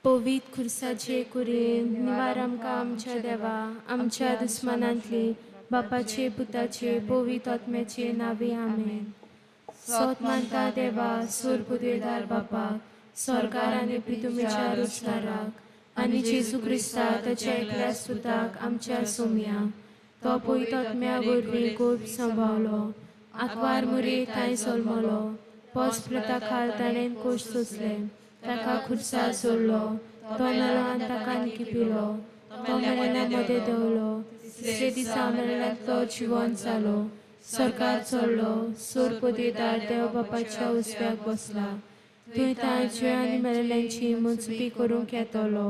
पवीत खुर्साचे कुरेन निवार आमकां आमच्या देवा आमच्या दुस्मानांतली बापाचे पुताचे पवीत आत्म्याचे नावे आमेन. सोत मानता देवा सोर पुदवेदार बापाक स्वर्गार आनी प्रितुमेच्या रोसणाराक आनी जेजू क्रिस्ता ताच्या एकल्या सुताक आमच्या सोमया तो पवित आत्म्या वरवीं गोप सांबावलो आंकवार मुरे तांय सोलमलो पोस प्रता खाल ताणें कोश सोंसले ताका खुर्सा सोडलो तो मेलो ताका निकिपिलो तो मेळ्ळ्या मदें देंवलो तिसरे दिसा मेळ्ळ्यांतलो जिवन जालो सरकार चडलो सोर पदवेदार देव बापाच्या उजव्याक बसला थंय तांचे आनी मेळ्ळ्यांची मनसुपी करूंक येतलो.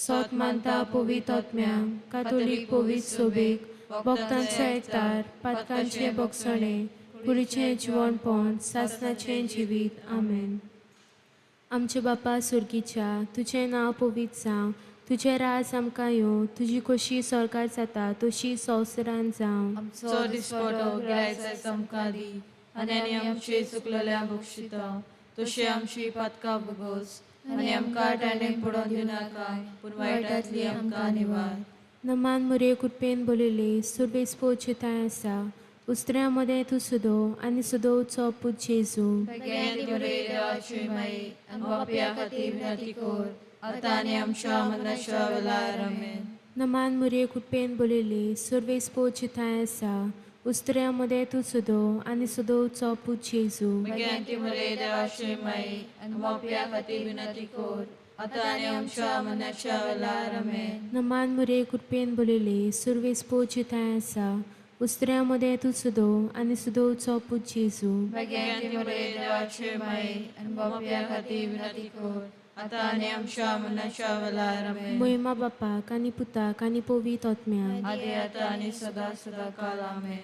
सोत मानता पवीत आत्म्यांक कातोलीक पवीत सोबेक भक्तांचो एकतार पातकांचे बोगसणे कुडीचें जिवनपण सासनाचें जिवीत आमेन. आमचे बापा सुर्गीच्या तुजें नांव पवीत जावं तुजें राज आमकां येवं तुजी खोशी स्वर्गार जाता तशी संवसारान जावं. आमचो दिसपटो गिरायचायच आमकां दी आनी आनी आमचे चुकलेल्या बक्षिता तशी आमची पातकां भोगोस आनी आमकां टायणेक पडोवन दिवनाका पूण वायटांतली आमकां निवार. नमान मुरे कृपेन बोलिले सुर्वेस पोचिताय आसा उस्त्र्या मदें तूं सुदो आनी सुदोवचो पूत जेजू. भगिनी मुरे देवाची माई आनी बापया खातीर विनंती कर आतां आनी आमच्या मरणाच्या वेळार आमेन. नमान मुरे कृपेन बोलिले सुर्वेस पोचिताय आसा उस्त्र्या मदें तूं सुदो आनी सुदोवचो पूत जेजू. भगिनी मुरे देवाची माई आनी बापया खातीर विनंती कर आतां आनी आमच्या मरणाच्या वेळार आमेन. नमान मुरे कृपेन बोलिले सुर्वेस पोचिताय आसा उस्त्र्या मदें तूं सुदो आनी सुदोवचो पूत जेजू. भगिनी मुरे देवाची माई आनी बापया खातीर विनंती कर आतां आनी आमच्या मरणाच्या वेळार आमेन. मोहिमा बापाक आनी पुताक आनी पवीत आत्म्याक आदी आतां आनी सदां सदां काल आमेन.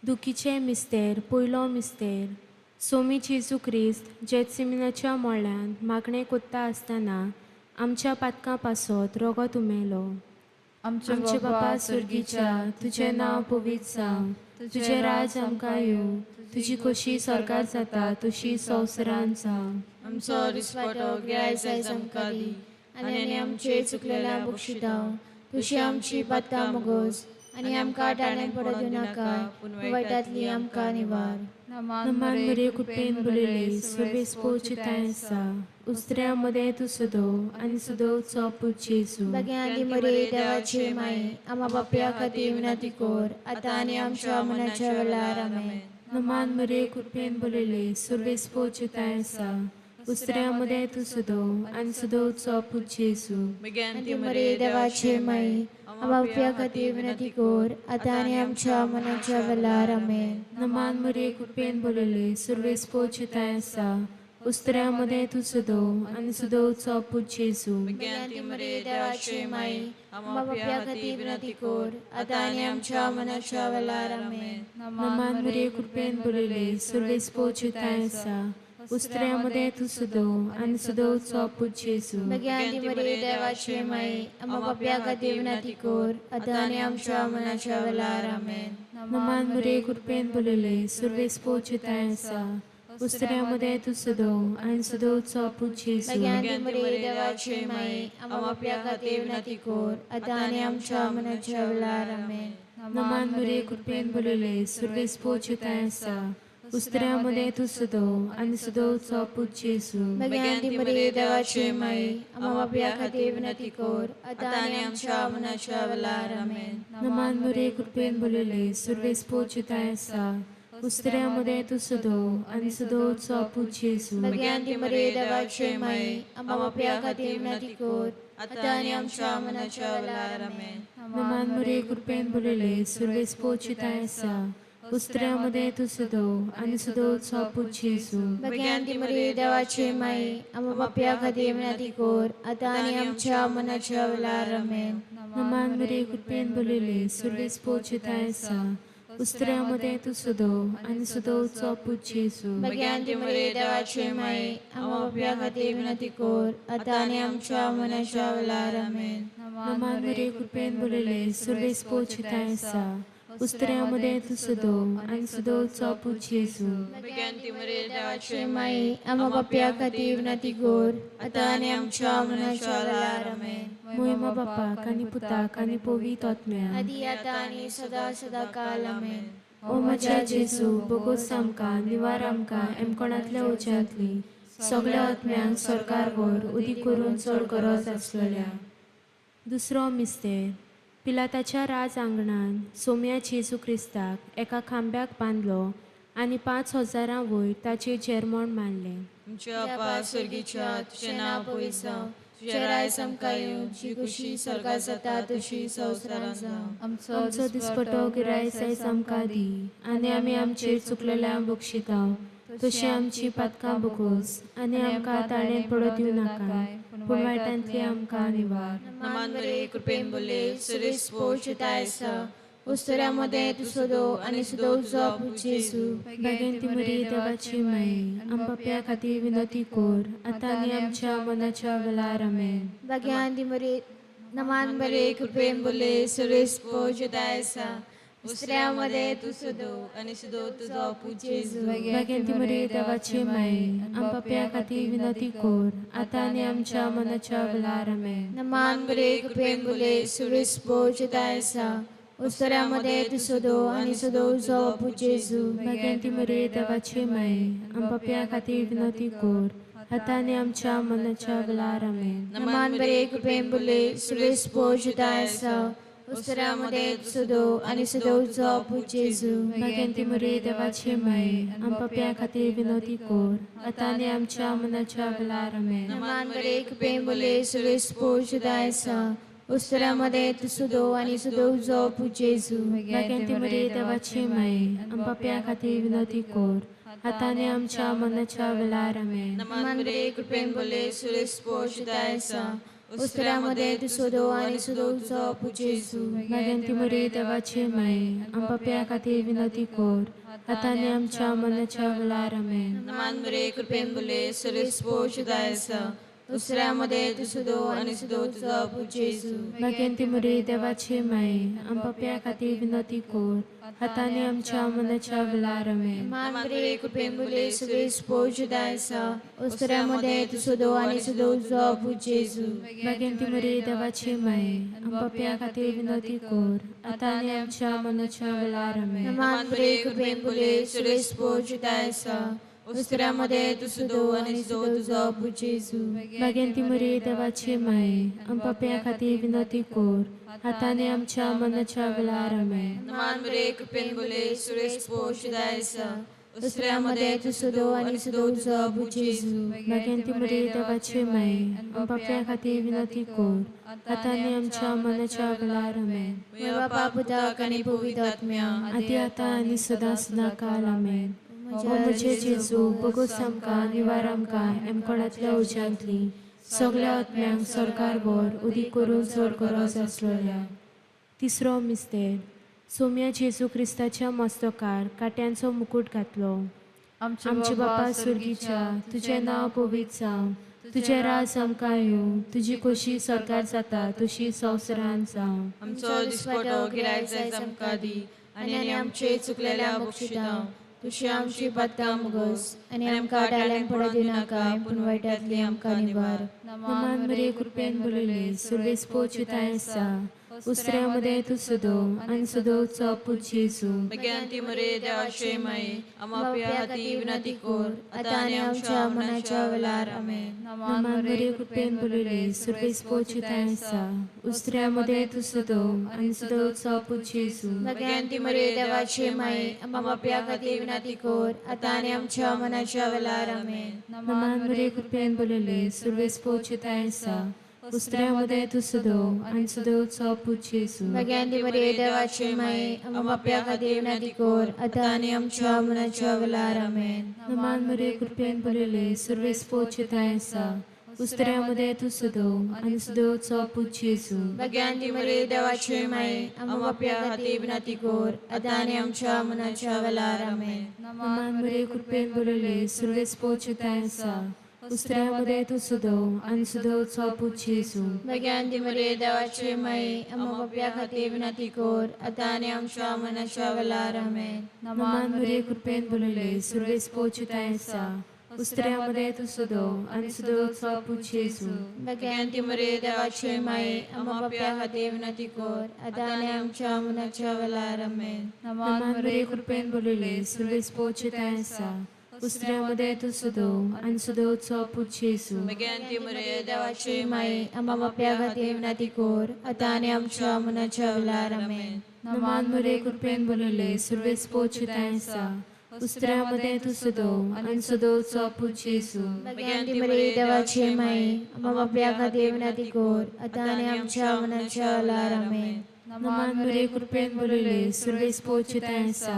दुखीचे मिस्तेर पयलो मिस्तेर. सोमी जेजू क्रिस्त जेत्सिमिनाच्या मोळ्यांत मागणें कोत्ता आसतना आमच्या पातकां पासत रोगोत उमेलो. आमचे बापा सुर्गीच्या तुजें नांव पवीत जावं तुजें राज आमकां येवं तुजी खोशी स्वर्गार जाता तशी संवसारान जावं. आमचो दिसपटो गिरायचायच आमकां दी आनी आनी आमचे चुकलेल्या बक्षिता तशी आमची पातकां मुगोस आनी आमकां टाळ्यान पडोवं दिवनाका पूण वायटांतली आमकां निवार. नमान मुरे कृपेन बोलिले सुर्वेस पोचिताय आसा उस्त्र्या मदें तूं सुदो आनी सुदोवचो पूत जेजू. भगिनी मुरे देवाची माई आमा बापया खातीर विनंती कर आतां आनी आमच्या मरणाच्या वेळार आमेन. नमान मुरे कृपेन बोलिले सुर्वेस पोचिताय आसा उस्त्र्या मदें तूं सुदो आनी सुदोवचो पूत जेजू. भगिनी मुरे देवाची माई आमा बापया खातीर विनंती कर आतां आनी आमच्या मरणाच्या वेळार आमेन. नमान मुरे कृपेन बोलिले सुर्वेस पोचिताय आसा उस्त्र्या मदें तूं सुदो आनी सुदोवचो पूत जेजू. भगिनी मुरे देवाची माई आमा बापया खातीर विनंती कर आतां आनी आमच्या मरणाच्या वेळार आमेन. नमान मुरे कृपेन बोलिले सुर्वेस पोचिताय आसा उस्त्र्या मदें तूं सुदो आनी सुदोवचो पूत जेजू. भगिनी मुरे देवाची माई आमा बापया खातीर विनंती कर आतां आनी आमच्या मरणाच्या वेळार आमेन. नमान मुरे कृपेन बोलिले सुर्वेस पोचिताय आसा उस्त्र्या मदें तूं सुदो आनी सुदोवचो पूत जेजू. भगिनी मुरे देवाची माई आमा बापया खातीर विनंती कर आतां आनी आमच्या मरणाच्या वेळार आमेन. नमान मुरे कृपेन बोलिले सुर्वेस पोचिताय आसा उस्त्र्या मदें तूं सुदो आनी सुदोवचो पूत जेजू. भगिनी मुरे देवाची माई आमा बापया खातीर विनंती कर आतां आनी आमच्या मरणाच्या वेळार आमेन. नमान मुरे कृपेन बोलिले सुर्वेस पोचिताय आसा उस्त्र्या मदें तूं सुदो आनी सुदोवचो पूत जेजू. भगिनी मुरे देवाची माई आमा बापया खातीर विनंती कर आतां आनी आमच्या मरणाच्या वेळार आमेन. नमान मुरे कृपेन बोलिले सुर्वेस पोचिताय आसा उस्त्र्या मदें तूं सुदो आनी सुदोवचो पूत जेजू. भगिनी मुरे देवाची माई आमा बापया खातीर विनंती कर आतां आनी आमच्या मरणाच्या वेळार आमेन. नमान मुरे कृपेन बोलिले सुर्वेस पोचिताय आसा उस्त्र्या मदें तूं सुदो आनी सुदोवचो पूत जेजू. भगिनी मुरे देवाची माई आमा बापया खातीर विनंती कर आतां आनी आमच्या मरणाच्या वेळार आमेन. नमान मुरे कृपेन बोलिले सुर्वेस पोचिताय आसा उस्त्र्या मदें तूं सदो आनी सदोवचो पूत जेजू. भाग्यांती मरिये देवाचे माई, आम्हा पापया खातीर विनंती कर, आतां आनी आमच्या मरणाच्या वेळार. आमेन. मोहिमा बापाक आनी पुताक आनी पवित्र आत्म्याक, आदी आतां आनी सदां सदां काल. आमेन. ओ म्हज्या जेजू, बोगोस आमकां, निवार आमकां एमकोणांतल्या उज्यांतली, सगळ्या आत्म्यांक स्वर्गार व्हर, उदी करून चड गरज आसलेल्या. दुसरो मिस्तेर. पिलाताच्या राज आंगणान सोम्या जेजू क्रिस्ताक एका खांब्याक बांदलो आनी 5000 वयर ताचेर जेरमोण मारलें. आमच्या बापा स्वर्गीच्या, तुजें नांव पवित्र जावं, तुजें राज आमकां येवं, तुजी खुशी स्वर्गात जाता तशी संवसारांत जावं. आमचो दिसपटो गिरायस आयज आमकां दी आनी आमी आमचेर चुकलेल्या बक्षिता तशी आमची पातकां बोगोस आनी आमकां ताणें पडत दिवं नाका, पूण वायटांतली आमकां निवार. नमान मरिये, कृपेन भरले, सुरेस पोषिताय आसा, उस्तुऱ्या मदें तूं सदो आनी सदोवचो पूत जेजू. भाग्यांती मरिये देवाची माई, आम पापया खातीर विनंती कर, आतां आनी आमच्या मनाच्या वेळार. आमेन. भाग्यांती मरिये, नमान मरिये, कृपेन भरले, सुरेस पोषिताय आसा, उस्तुऱ्या मदें तूं सदो आनी सदो तुजो पूत जेजू. भाग्यांती मरिये देवाची माई, आम पापया खातीर विनंती कर, आतां आनी आमच्या मनाच्या वेळार. आमेन. नमान मरिये, कृपेन भरले, सुरेस पोषिताय आसा, उस्तुऱ्या मदें तूं सदो आनी सदोवचो पूत जेजू. भाग्यांती मरिये देवाची माई, आम पापया खातीर विनंती कर, आतां आनी आमच्या मनाच्या वेळार. आमेन. नमान मरिये, कृपेन भरले, सुरेस पोषिताय आसा, उस्तुऱ्या मदें तूं सदो आनी सदोवचो पूत जेजू. भाग्यांती मरिये देवाची माई, आम पापया खातीर विनंती कर, आतां आनी आमच्या मनाच्या वेळार. आमेन. नमान मरिये, कृपेन भरले, सुरेस पोषिताय आसा, उस्तुऱ्या मदें तूं सदो आनी सदोवचो पूत जेजू. भाग्यांती मरिये देवाची माई, आम पापया खातीर विनंती कर, आतां आनी आमच्या मनाच्या वेळार. आमेन. नमान मरिये, कृपेन भरले, सुरेस पोषिताय आसा, उस्तुऱ्या मदें तूं सदो आनी सदोवचो पूत जेजू. भाग्यांती मरिये देवाची माई, आम पापया खातीर विनंती कर, आतां आनी आमच्या मनाच्या वेळार. आमेन. नमान मरिये, कृपेन भरले, सुरेस पोषिताय आसा, उस्तुऱ्या मदें तूं सदो आनी सदोवचो पूत जेजू. भाग्यांती मरिये देवाची माई, आम पापया खातीर विनंती कर, आतां आनी आमच्या मनाच्या वेळार. आमेन. नमान मरिये, कृपेन भरले, सुरेस पोषिताय आसा, उस्तुऱ्या मदें तूं सदो आनी सदोवचो पूत जेजू. भाग्यांती मरिये देवाची माई, आम पापया खातीर विनंती कर, आतां आनी आमच्या मनाच्या वेळार. आमेन. नमान मरिये, कृपेन भरले, सुरेस पोषिताय आसा, उस्तुऱ्या मदें तूं सदो आनी सदोवचो पूत जेजू. भाग्यांती मरिये देवाची माई, आम पापया खातीर विनंती कर, आतां आनी आमच्या मनाच्या वेळार. आमेन. नमान मरिये, कृपेन भरले, सुरेस पोषिताय आसा, उस्तुऱ्या मदें तूं सदो आनी सदोवचो पूत जेजू. भाग्यांती मरिये देवाची माई, आम पापया खातीर विनंती कर, आतां आनी आमच्या मनाच्या वेळार. आमेन. म्हज्या बापा पुताक आनी पवित्र आत्म्या, आदी आतां आनी सदां सदां काल. आमेन. ओ म्हजे जेजू, बोगोस आमकां, निवार आमकां एमकोणांतल्या उज्यांतली, सगळ्या आत्म्यांक स्वर्गार व्हर, उदी करून चड गरज आसलेल्या. तिसरो मिस्तेर. सोम्या जेजू क्रिस्ताच्या मस्तकार काट्यांचो मुकूट घातलो. आमचे बापा स्वर्गीच्या, तुजें नांव पवित्र जावं, तुजें राज आमकां येवं, तुजी खोशी स्वर्गार जाता तशी संवसारांत जावं. आमचो दिसपटो गिरायक जायज आमकां दी आनी आनी आमचे चुकलेल्या बक्षिता तशी आमची पातकां मुगोस आनी आमकां टाळ्यान पडत दिवनाका, पूण वायटांतली आमकां निवार. नमान मरिये, कृपेन भरलेली, सुर्वेस पोचिताय आसा, उस्त्र्या मदें तूं सदो आनी सदोवचो पूत जेजू. भाग्यांती मरिये देवाचे माई, आम्हा पापया खातीर विनंती कर, आतां आनी आमच्या मनाच्या वेळार. आमेन. नमान मरिये, कृपेन भरलेली, सुर्वेस पोचिताय आसा, उस्त्र्या मदें तूं सदो आनी सदोवचो पूत जेजू. भाग्यांती मरिये देवाचे माई, आम्हा पापया खातीर विनंती कर, आतां आनी आमच्या मनाच्या वेळार. आमेन. नमान मरिये, कृपेन भरलेली, सुर्वेस पोचिताय आसा, उस्त्र्या मदें तूं सदो आनी सदोवचो पूत जेजू. भाग्यांती मरिये देवाचे माई, आम्हा पापया खातीर विनंती कर, आतां आनी आमच्या मनाच्या वेळार. आमेन. नमान मरिये, कृपेन भरलेली, सुर्वेस पोचिताय आसा, उस्त्र्या मदें तूं सदो आनी सदोवचो पूत जेजू. भाग्यांती मरिये देवाचे माई, आम्हा पापया खातीर विनंती कर, आतां आनी आमच्या मनाच्या वेळार. आमेन. नमान मरिये, कृपेन भरलेली, सुर्वेस पोचिताय आसा, उस्त्र्यामध्ये तूं सुदव आनी सुदवचो पूत जेजू. भाग्यांती मरिये देवाचे माये, आम्हा पाप्या खातीर विनंती कर, आतां आनी आमच्या मनाच्या वेळार. आमेन. नमान मरिये, कृपेन भरलेले, सुर्वेस पोचिताय आसा. उस्त्र्यामध्ये तूं सुदव आनी सुदवचो पूत जेजू. भाग्यांती मरिये देवाचे माये, आम्हा पाप्या खातीर विनंती कर, आतां आनी आमच्या मनाच्या वेळार. आमेन. नमान मरिये, कृपेन भरलेले, सुर्वेस पोचिताय आसा. उस्त्र्यामध्ये तूं सुदव आनी सुदवचो पूत जेजू. भाग्यांती मरिये देवाचे माये, आम्हा पाप्या खातीर विनंती कर, आतां आनी आमच्या मनाच्या वेळार. आमेन. नमान मरिये, कृपेन भरलेले, सुर्वेस पोचिताय आसा. उस्त्र्यामध्ये तूं सुदव आनी सुदवचो पूत जेजू. भाग्यांती मरिये देवाचे माये, आम्हा पाप्या खातीर विनंती कर, आतां आनी आमच्या मनाच्या वेळार. आमेन. नमान मरिये, कृपेन भरलेले, सुर्वेस पोचिताय आसा.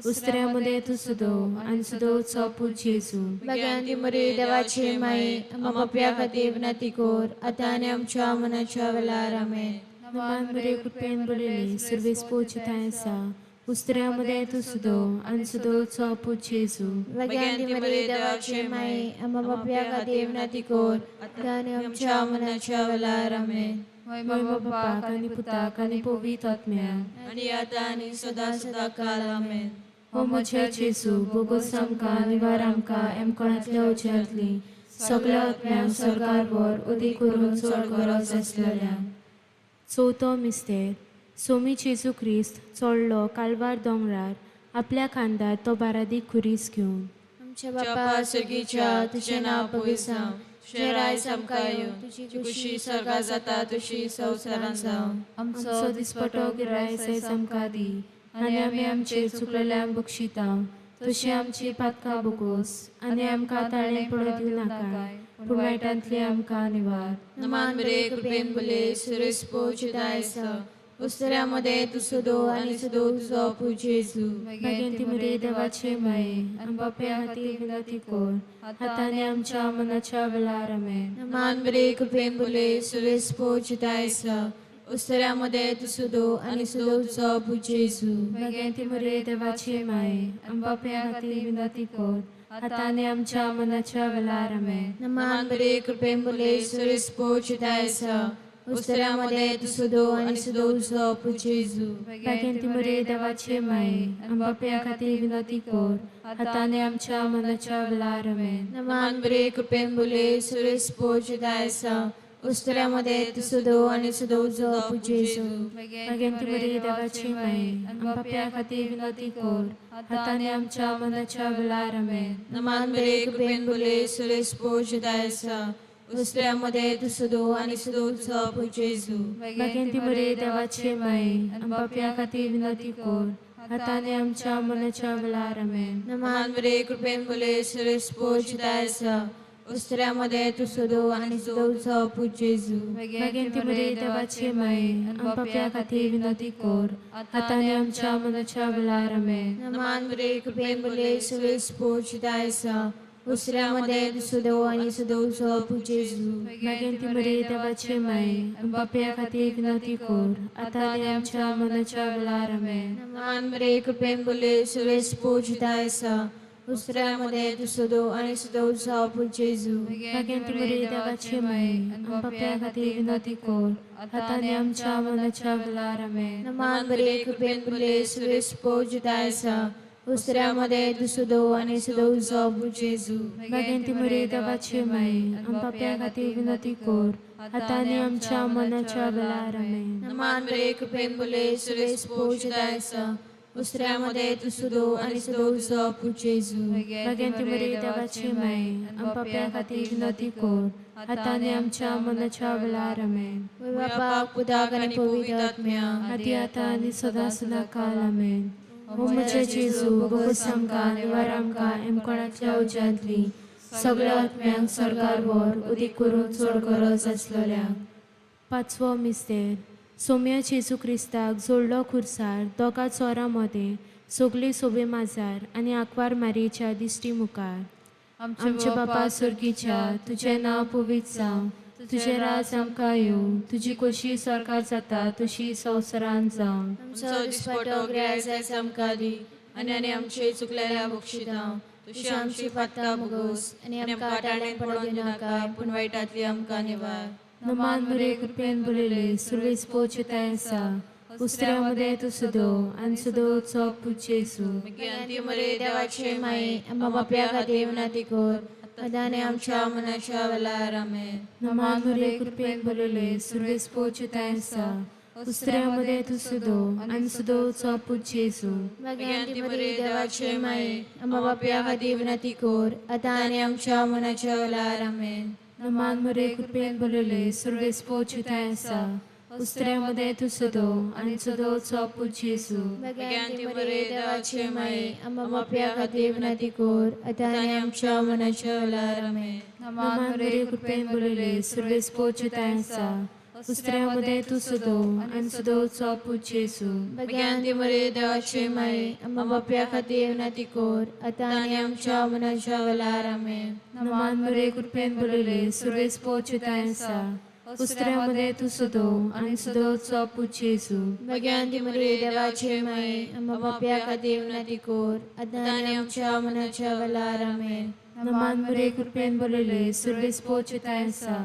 उस्त्र्यामध्ये तूं सुदव आनी सुदवचो पूत जेजू. भाग्यांती मरिये देवाचे माये, आम्हा पाप्या खातीर विनंती कर, आतां आनी आमच्या मनाच्या वेळार. आमेन. नमान मरिये, कृपेन भरलेले, सुर्वेस पोचिताय आसा. उस्त्र्यामध्ये तूं सुदव आनी सुदवचो पूत जेजू. भाग्यांती मरिये देवाचे माये, आम्हा पाप्या खातीर विनंती कर, आतां आनी आमच्या मनाच्या वेळार. आमेन. महिमा बापाक आनी पुताक आनी पवित्र आत्म्याक, आनी आतां आनी सदां सदां काल. आमेन. हो म्हज्या जेजू, बोगोस आमकां, निवार आमकां एमकोणांतल्या उज्यांतली सगळ्या आत्म्यांक स्वर्गार व्हर, उदीक करून चड गरज आसलेल्या. चवथो मिस्तेर. सोमी जेजू क्रिस्त चडलो कालवार दोंगरार, आपल्या खांदार तो बारादीक खुरीस घेवन. आमच्या बापा सर्गीच्या, तुजें नांव पवित्र जावं, तुजें राज आमकां येवं, तुजी खुशी स्वर्गात जाता तशी संवसारांत जावं. आमचो दिसपटो गिराय सयज आमकां दी, आनी आमी आमचे चुकलेल्यांक बक्षिता तशी आमची पातकां बोगोस, आनी आमकां ताळें पडत दिवं नाका, पूण वायटांतली आमकां निवार. नमान मरिये, कृपेन भरलेले, सुरेस पोचिताय आसा. उस्त्र्यामध्ये तूं सुदो आनी सुदो तुजो पूत जेजू. भाग्यांती मरिये देवाचे माये, आनी बापया खातीर विनंती कर, आतां आनी आमच्या मनाच्या वेळार. आमेन. नमान मरिये, कृपेन भरलेले, सुरेस पोचिताय आसा. उस्त्र्यामध्ये तूं सुदो आनी सुदो तुजो पूत जेजू. भाग्यांती मरिये देवाचे माये, आनी बापया खातीर विनंती कर, आतां आनी आमच्या मनाच्या वेळार. आमेन. नमान मरिये, कृपेन भरलेले, सुरेस पोचिताय आसा. उस्त्र्यामध्ये तूं सुदो आनी सुदो तुजो पूत जेजू. भाग्यांती मरिये देवाचे माये, आनी बापया खातीर विनंती कर, आतां आनी आमच्या मनाच्या वेळार. आमेन. नमान मरिये, कृपेन भरलेले, सुरेस पोचिताय आसा. उस्त्र्यामध्ये तूं सुदो आनी सुदो तुजो पूत जेजू. भाग्यांती मरिये देवाचे माये, आनी बापया खातीर विनंती कर, आतां आनी आमच्या मनाच्या वेळार. आमेन. नमान मरिये, कृपेन भरलेले, सुरेस पोचिताय आसा. उस्त्र्यामध्ये तूं सुदो आनी सुदो तुजो पूत जेजू. भाग्यांती मरिये देवाचे माये, आनी बापया खातीर विनंती कर, आतां आनी आमच्या मनाच्या वेळार. आमेन. नमान मरिये, कृपेन भरलेले, सुरेस पोचिताय आसा. उस्त्र्यामध्ये तूं सुदो आनी सुदो तुजो पूत जेजू. भाग्यांती मरिये देवाचे माये, आनी बापया खातीर विनंती कर, आतां आनी आमच्या मनाच्या वेळार. आमेन. नमान मरिये, कृपेन भरलेले, सुरेस पोचिताय आसा. उस्त्र्यामध्ये तूं सुदो आनी सुदो तुजो पूत जेजू. भाग्यांती मरिये देवाचे माये, आनी बापया खातीर विनंती कर, आतां आनी आमच्या मनाच्या वेळार. आमेन. नमान मरिये, कृपेन भरलेले, सुरेस पोचिताय आसा. उस्त्र्यामध्ये तूं सुदो आनी सुदो तुजो पूत जेजू. भाग्यांती मरिये देवाचे माये, आनी बापया खातीर विनंती कर, आतां आनी आमच्या मनाच्या वेळार. आमेन. नमान मरिये, कृपेन भरलेले, सुरेस पोचिताय आसा. उस्त्र्यामध्ये तूं सुदो आनी सुदो तुजो पूत जेजू. भाग्यांती मरिये देवाचे माये, आनी बापया खातीर विनंती कर, आतां आनी आमच्या मनाच्या वेळार. आमेन. नमान मरिये, कृपेन भरलेले, सुरेस पोचिताय आसा. उस्त्र्यामध्ये तूं सुदो आनी सुदो तुजो पूत जेजू. भाग्यांती मरिये देवाचे माये, आनी बापया खातीर विनंती कर, आतां आनी आमच्या मनाच्या वेळार. आमेन. बापाक, पुताक आनी पवित्र आत्म्याक, आदी आतां आनी सदां सदां काल. आमेन. हो म्हज्या जेजू, बोगोस आमकां, निवार आमकां एमकोणांतल्या उज्यांतली सगळ्या आत्म्यांक स्वर्गार व्हर, उदीक करून चड गरज आसलेल्यांक. पांचवो मिस्तेर. सोम्या जेजू क्रिस्ताक जोडलो खुरसार दोगां चोरां मदें, सगळी सोबे माजार आनी आंकवार मारयेच्या दिश्टी मुखार. आमच्या बापा सर्गीच्या, तुजें नांव पवित्र जावं, तुजें राज आमकां येवं, तुजी खोशी स्वर्गार जाता तशी संवसारांत जावं. आमचो दिसपटो गिरायक आमकां दी, आनी आनी आमचे चुकलेल्या बक्षिता तुशी आमची पातकां मुगोस आनी आमकां टाळेन पडोवन दिवनाका पूण वायटांतली आमकां निवार. नमान मरे कृपेन भरलेले सुर्वेस पोचताय आसा उस्त्र्या मदें तूं सदो आनी सदोचो पूत जेजू. भग्यांती मरे देवाचे माये आमकां बापया खातीर विनंती कर आतां आनी आमच्या मनाच्या वेळार. आमेन. नमान मरे कृपेन भरलेले सुर्वेस पोचताय आसा उस्त्र्या मदें तूं सदो आनी सदोचो पूत जेजू. भग्यांती मरे देवाचे माये आमकां बापया खातीर विनंती कर आतां आनी आमच्या मनाच्या वेळार. आमेन. नमान मरे कृपेन भरलेले सुर्वेस पोचताय आसा उस्त्र्या मदें तूं सदो आनी सदोचो पूत जेजू. भग्यांती मरे देवाचे माये आमकां बापया खातीर विनंती कर आतां आनी आमच्या मनाच्या वेळार. आमेन. नमान मरे कृपेन भरलेले सुर्वेस पोचताय आसा उस्त्र्या मदें तूं सदो आनी सदोचो पूत जेजू. भग्यांती मरे देवाचे माये आमकां बापया खातीर विनंती कर आतां आनी आमच्या मनाच्या वेळार. आमेन. नमान मरे कृपेन भरलेले सुर्वेस पोचताय आसा उस्त्र्या मदें तूं सदो आनी सदोचो पूत जेजू. भग्यांती मरे देवाचे माये आमकां बापया खातीर विनंती कर आतां आनी आमच्या मनाच्या वेळार. आमेन. नमान मरे कृपेन भरलेले सुर्वेस पोचताय आसा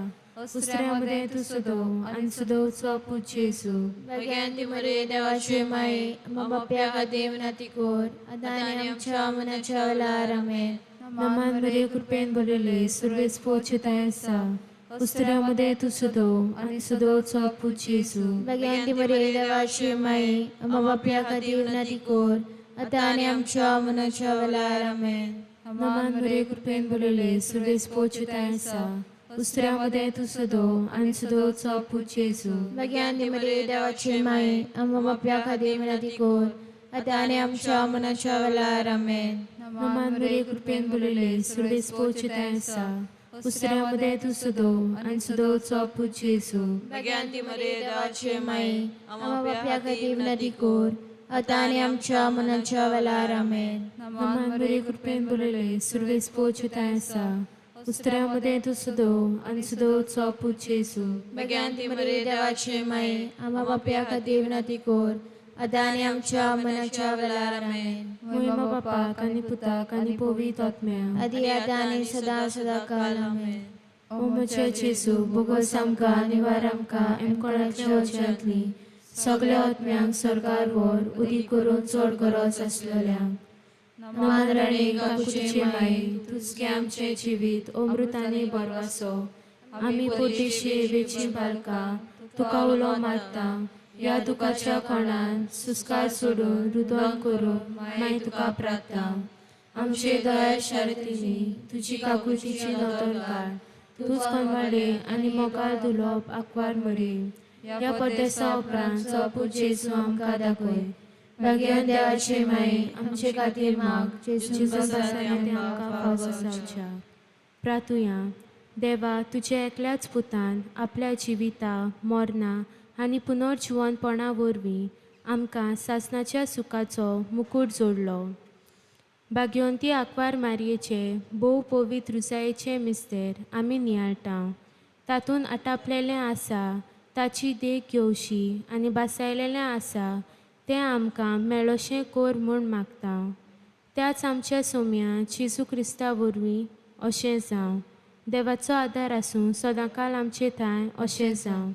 उस्त्र्या मदें तूं सदो आनी सदोचो पूत जेजू. भग्यांती मरे देवाचे माये आमकां बापया खातीर विनंती कर आतां आनी आमच्या मनाच्या वेळार. आमेन. नमान मरे कृपेन भरलेले सुर्वेस पोचताय आसा उस्त्र्या मदें तूं सदो आनी सदोचो पूत जेजू. भग्यांती मरे देवाचे माये आमकां बापया खातीर विनंती कर आतां आनी आमच्या मनाच्या वेळार. आमेन. नमान मरे कृपेन भरलेले सुर्वेस पोचताय आसा उस्त्र्या मदें तूं सदो आनी सदोचो पूत जेजू. भग्यांती मरे देवाचे माये आमकां बापया खातीर विनंती कर आतां आनी आमच्या मनाच्या वेळार. आमेन. नमान मरे कृपेन भरलेले सुर्वेस पोचताय आसा उस्त्र्या मदें तूं सदो आनी सदोचो पूत जेजू. भग्यांती मरे देवाचे माये आमकां बापया खातीर विनंती कर आतां आनी आमच्या मनाच्या वेळार. आमेन. नमान मरे कृपेन भरलेले सुर्वेस पोचताय आसा उस्त्र्या मदें तूं सदो आनी सदोचो पूत जेजू. भग्यांती मरे देवाचे माये आमकां बापया खातीर विनंती कर आतां आनी आमच्या मनाच्या वेळार. आमेन. मोहिमा बापाक आनी पुताक आनी पवित्र आत्म्याक आदी आतां आनी सदां सदां काल. आमेन. ओ म्हज्या जेजू बोगोस आमकां निवार आमकां एमकोणाच्या वचनांतली सगल्या आत्म्यांक स्वर्गार व्हर उदीक करून चड गरज आसलेल्यांक. नमान राणी काकुचे माये तुजगे आमचें जिवीत अमृतांनी बरवासो. आमी परदेशी वेची बालकां तुका उलो मारता ह्या दुखाच्या कोणान सुस्कार सोडून रुदन करून मागीर तुका प्रार्थना. आमचे दया शारतिनी तुजी काकुतीची नदर काड तूंच कोनवाडे आनी मोगाळ दुलोप आंकवार मरे ह्या परदेसा उपरांत चो जेजू आमकां दाखय. भाग्यान देवाचे माये आमचे खातीर माग जेजून आमकां फावो जावच्या. प्रार्थुया. देवा तुज्या एकल्याच पुतान आपल्या जिविता मरणां आनी पुनर्जिवनपणा वरवीं आमकां सासणाच्या सुखाचो मुकूट जोडलो. भाग्यवंती आंकवार मारयेचे भोव पवित्र रुजायेचे मिस्तेर आमी नियाळटा तातूंत आटापलेलें आसा ताची देख घेवशी आनी भासायलेलें आसा तें आमकां मेळोशें कर म्हूण मागता. त्याच आमच्या सोम्या जेजू क्रिस्ता वरवीं अशें जावं. देवाचो आदार आसूं सदांकाल आमचे ठांय अशें जावं.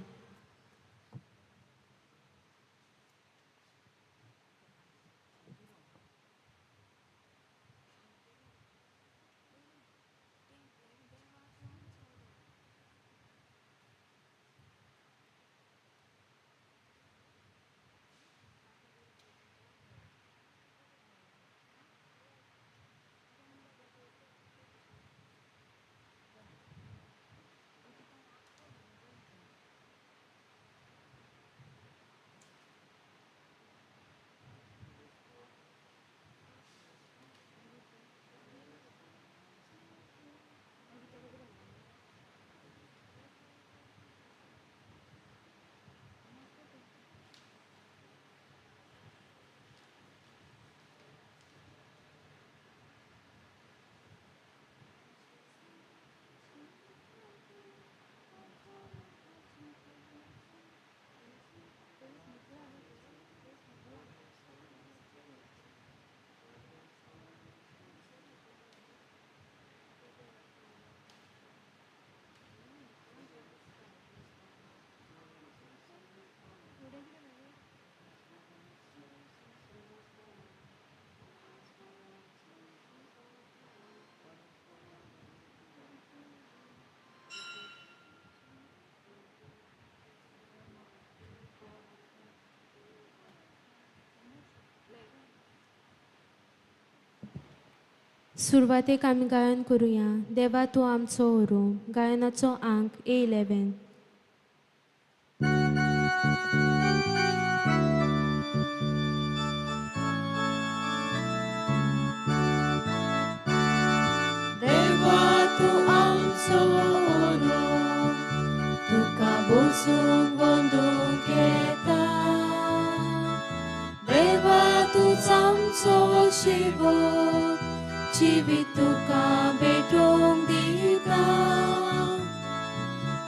सुरवातेक आमी गायन करुया देवा तूं आमचो ओरू. गायनाचो आंक A11. देवा तूं आमचो ओरो, तुका बसूंक वंदूंक येता. देवा तूंच आमचो शिवो, जिवीत तुका भेटोवंक दिता.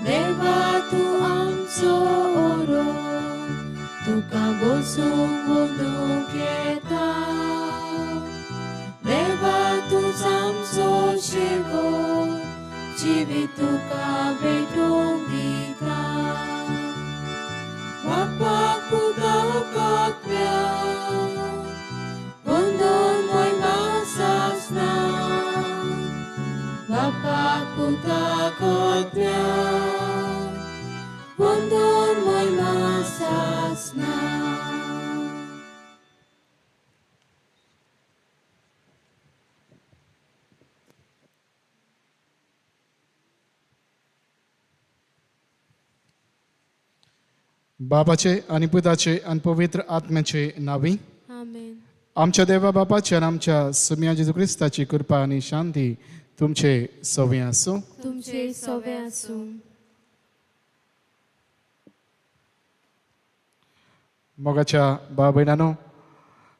देवा तूं आमचो ओरो, तुका बसूंक वंदूंक येता. देवा तूंच आमचो शिवो, जिवीत तुका भेटोवंक दिता. बापाक पुताक आत्म्याक वंदन मोहिमा सासना. बापाक पुताक आत्म्याक वंदन मोहिमा सासना. बापाचे आनी पुताचे आनी पवित्र आत्म्याचे नावी. आमेन. आमच्या देवा बापाचे आनी आमच्या सुम्या जेजू क्रिस्ताची कृपा आनी शांती तुमचे सवे आसूं. तुमचे सवे आसूं. मोगाच्या भाव भयणानो,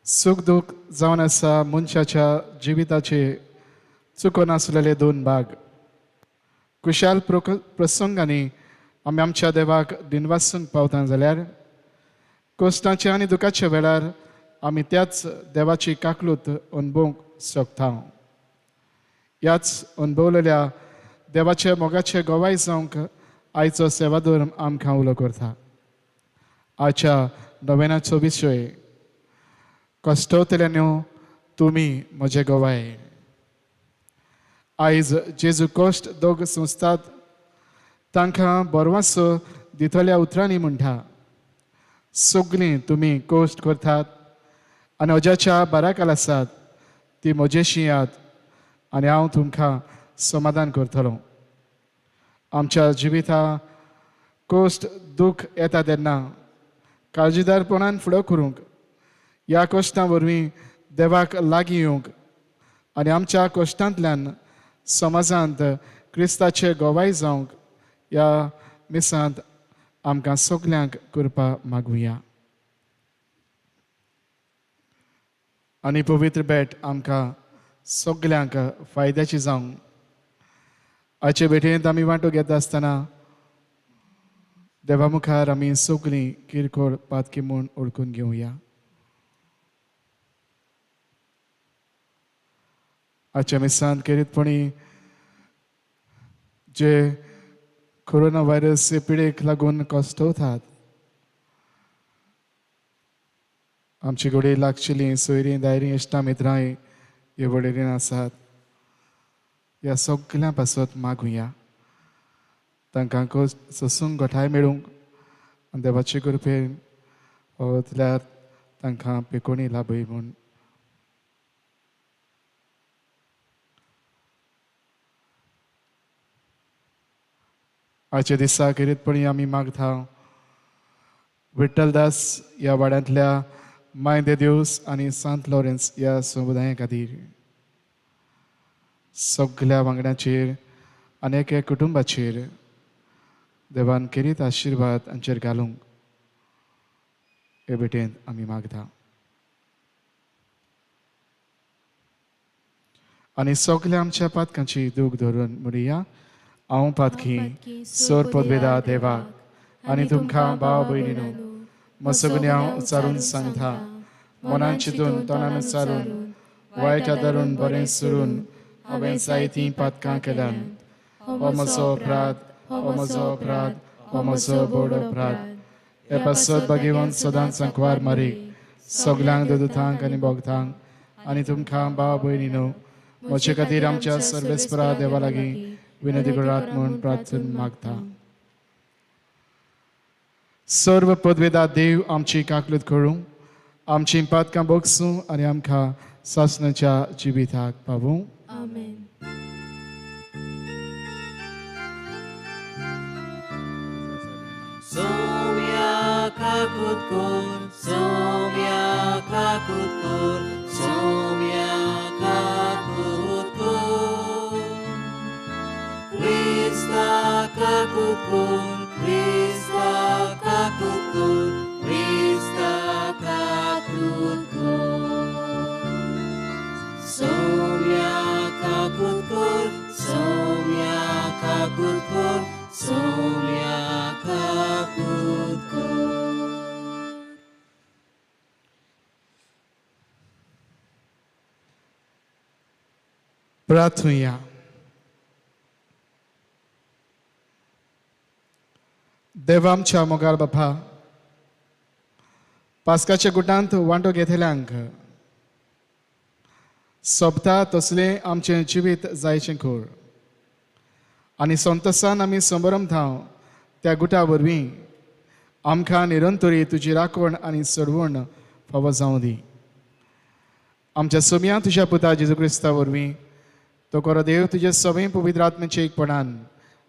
सूख दूख जावन आसा मनशाच्या जिविताचे चुकोन आसलेले दोन भाग. कुशाल प्रसंगांनी आमी आमच्या देवाक दिनवासूंक पावता जाल्यार कश्टांच्या आनी दुखाच्या वेळार आमी त्याच देवाची काकलूत अणभवूंक शकता. ह्याच अणभवलेल्या देवाच्या मोगाचे गोवाय जावंक आयचो सेवाधर्म आमकां उलो करता. आयच्या नव्यानाचो विशय कश्टवतल्यान तुमी म्हजे गोवाय. आयज जेजू कश्ट दोग संस्थात तांकां बरवासो दितल्या उतरांनी म्हणटा, सगळीं तुमी कश्ट करतात आनी अजाच्या बाराकाल आसात ती म्हजेशी यात आनी हांव तुमकां समाधान करतलो. आमच्या जिविता कश्ट दूख येता तेन्ना काळजीदारपणान फुडो करूंक, ह्या कश्टां वरवीं देवाक लागीं येवंक आनी आमच्या कश्टांतल्यान समाजांत क्रिस्ताचे गोवाय जावंक ह्या मिसांत आमकां सगल्यांक कृपा मागुया. आनी पवित्र भेट आमकां सगल्यांक फायद्याची जावं. आयचे भेटेंत आमी वांटो घेता आसतना देवा मुखार आमी सगळीं किरकोळ पातकी म्हूण ओळखून घेवया. आयच्या मिसांत खेरीतपणी जे कोरोना व्हायरस पिडेक लागून कश्टवतात, आमची घडये लागशिल्लीं सोयरीं दायरीं इश्टां मित्रांय हे वळेरेन आसात. ह्या सगल्यां पासत मागुया तांकां कश्ट सोसूंक घटाय मेळूंक आनी देवाचे कृपेन वतल्यार तांकां पेकोणी लाभय म्हूण. आयच्या दिसा खेरीतपणी आमी मागता विठ्ठलदास ह्या वाड्यांतल्या माय दे देवस आनी सांत लॉरेन्स ह्या समुदाया खातीर, सगल्या वांगड्यांचेर आनी एक एक कुटुंबाचेर देवान खेरीत आशिर्वाद हांचेर घालूंक हे भेटेंत आमी मागता. आनी सगल्या आमच्या पातकांची दूख धरून म्हणया, हांव पातकी सोर पदवेदा देवाक आनी तुमकां भाव भयणीनो म्हजो गुन्यांव उचारून सांगता. मनान चिंतून तोंडान उचारून वायट आदारून बरें सुरून हांवें जायतीं पातकां केल्यान. हो म्हजो अपराध, हो म्हजो अपराध, हो म्हजो व्हड अपराध. हे पासत भाग्यवंत सदांच सांकवार मारी सगल्यांक दुदुतांक आनी भोगतांक आनी तुमकां भाव भयणीनो म्हजे खातीर आमच्या सर्वेस्परा देवा लागीं विनंती करात म्हूण प्रार्थना मागता. सर्व पदवेदा देव आमची काकलूत करूं, आमची पातकां बोगसूं आनी आमकां सासणाच्या जिविताक पावूं. आमेन. Somia kakutkor, somia kakutkor, somia kakutkor. Krista kakutkor, Krista kakutkor, Krista kakutkor. Somia kakutkor, somia kakutkor, somia kakutkor. प्रार्थुया. देवा आमच्या मोगाळ बापा, पास्काच्या गुटांत वांटो घेतल्यांक सोबता तसलें आमचें जिवीत जायचें कोर आनी संतोसान आमी संभरम धांव त्या गुटा वरवीं आमकां निरंतरी तुजी राखण आनी सोडवण फावो जावं दी. आमच्या सोम्या तुज्या पुता जेजू क्रिस्ता वरवीं तो कोरो देव तुजे सगळें पवित्र आत्म्याचे एकपणान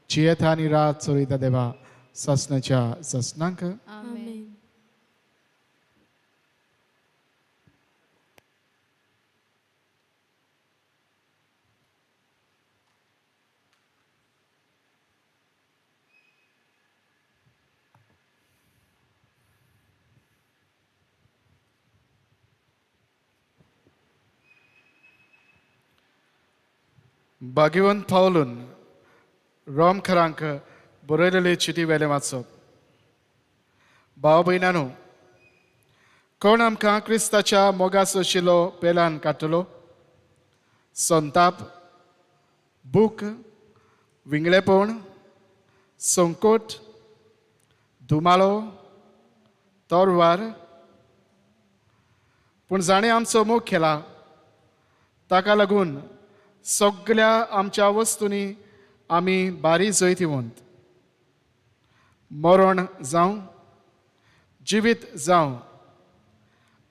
जियेता आनी रात चलयता देवा सासणाच्या सासणांक. आमेन. भाग्यवंत पावलून रोमखरांक बरयलेले चिटी वेलें वाचप. भाव भयणांनो, कोण आमकां क्रिस्ताच्या मोगाचो आशिल्लो पेल्यान काडटलो? संताप, भूक, विंगळेपण, संकट, धुमाळो, तरवार. पूण जाणें आमचो मोग केला ताका लागून सगळ्या आमच्या वस्तूंनी आमी बारी जैतिवंत. मरण जावं, जिवीत जावं,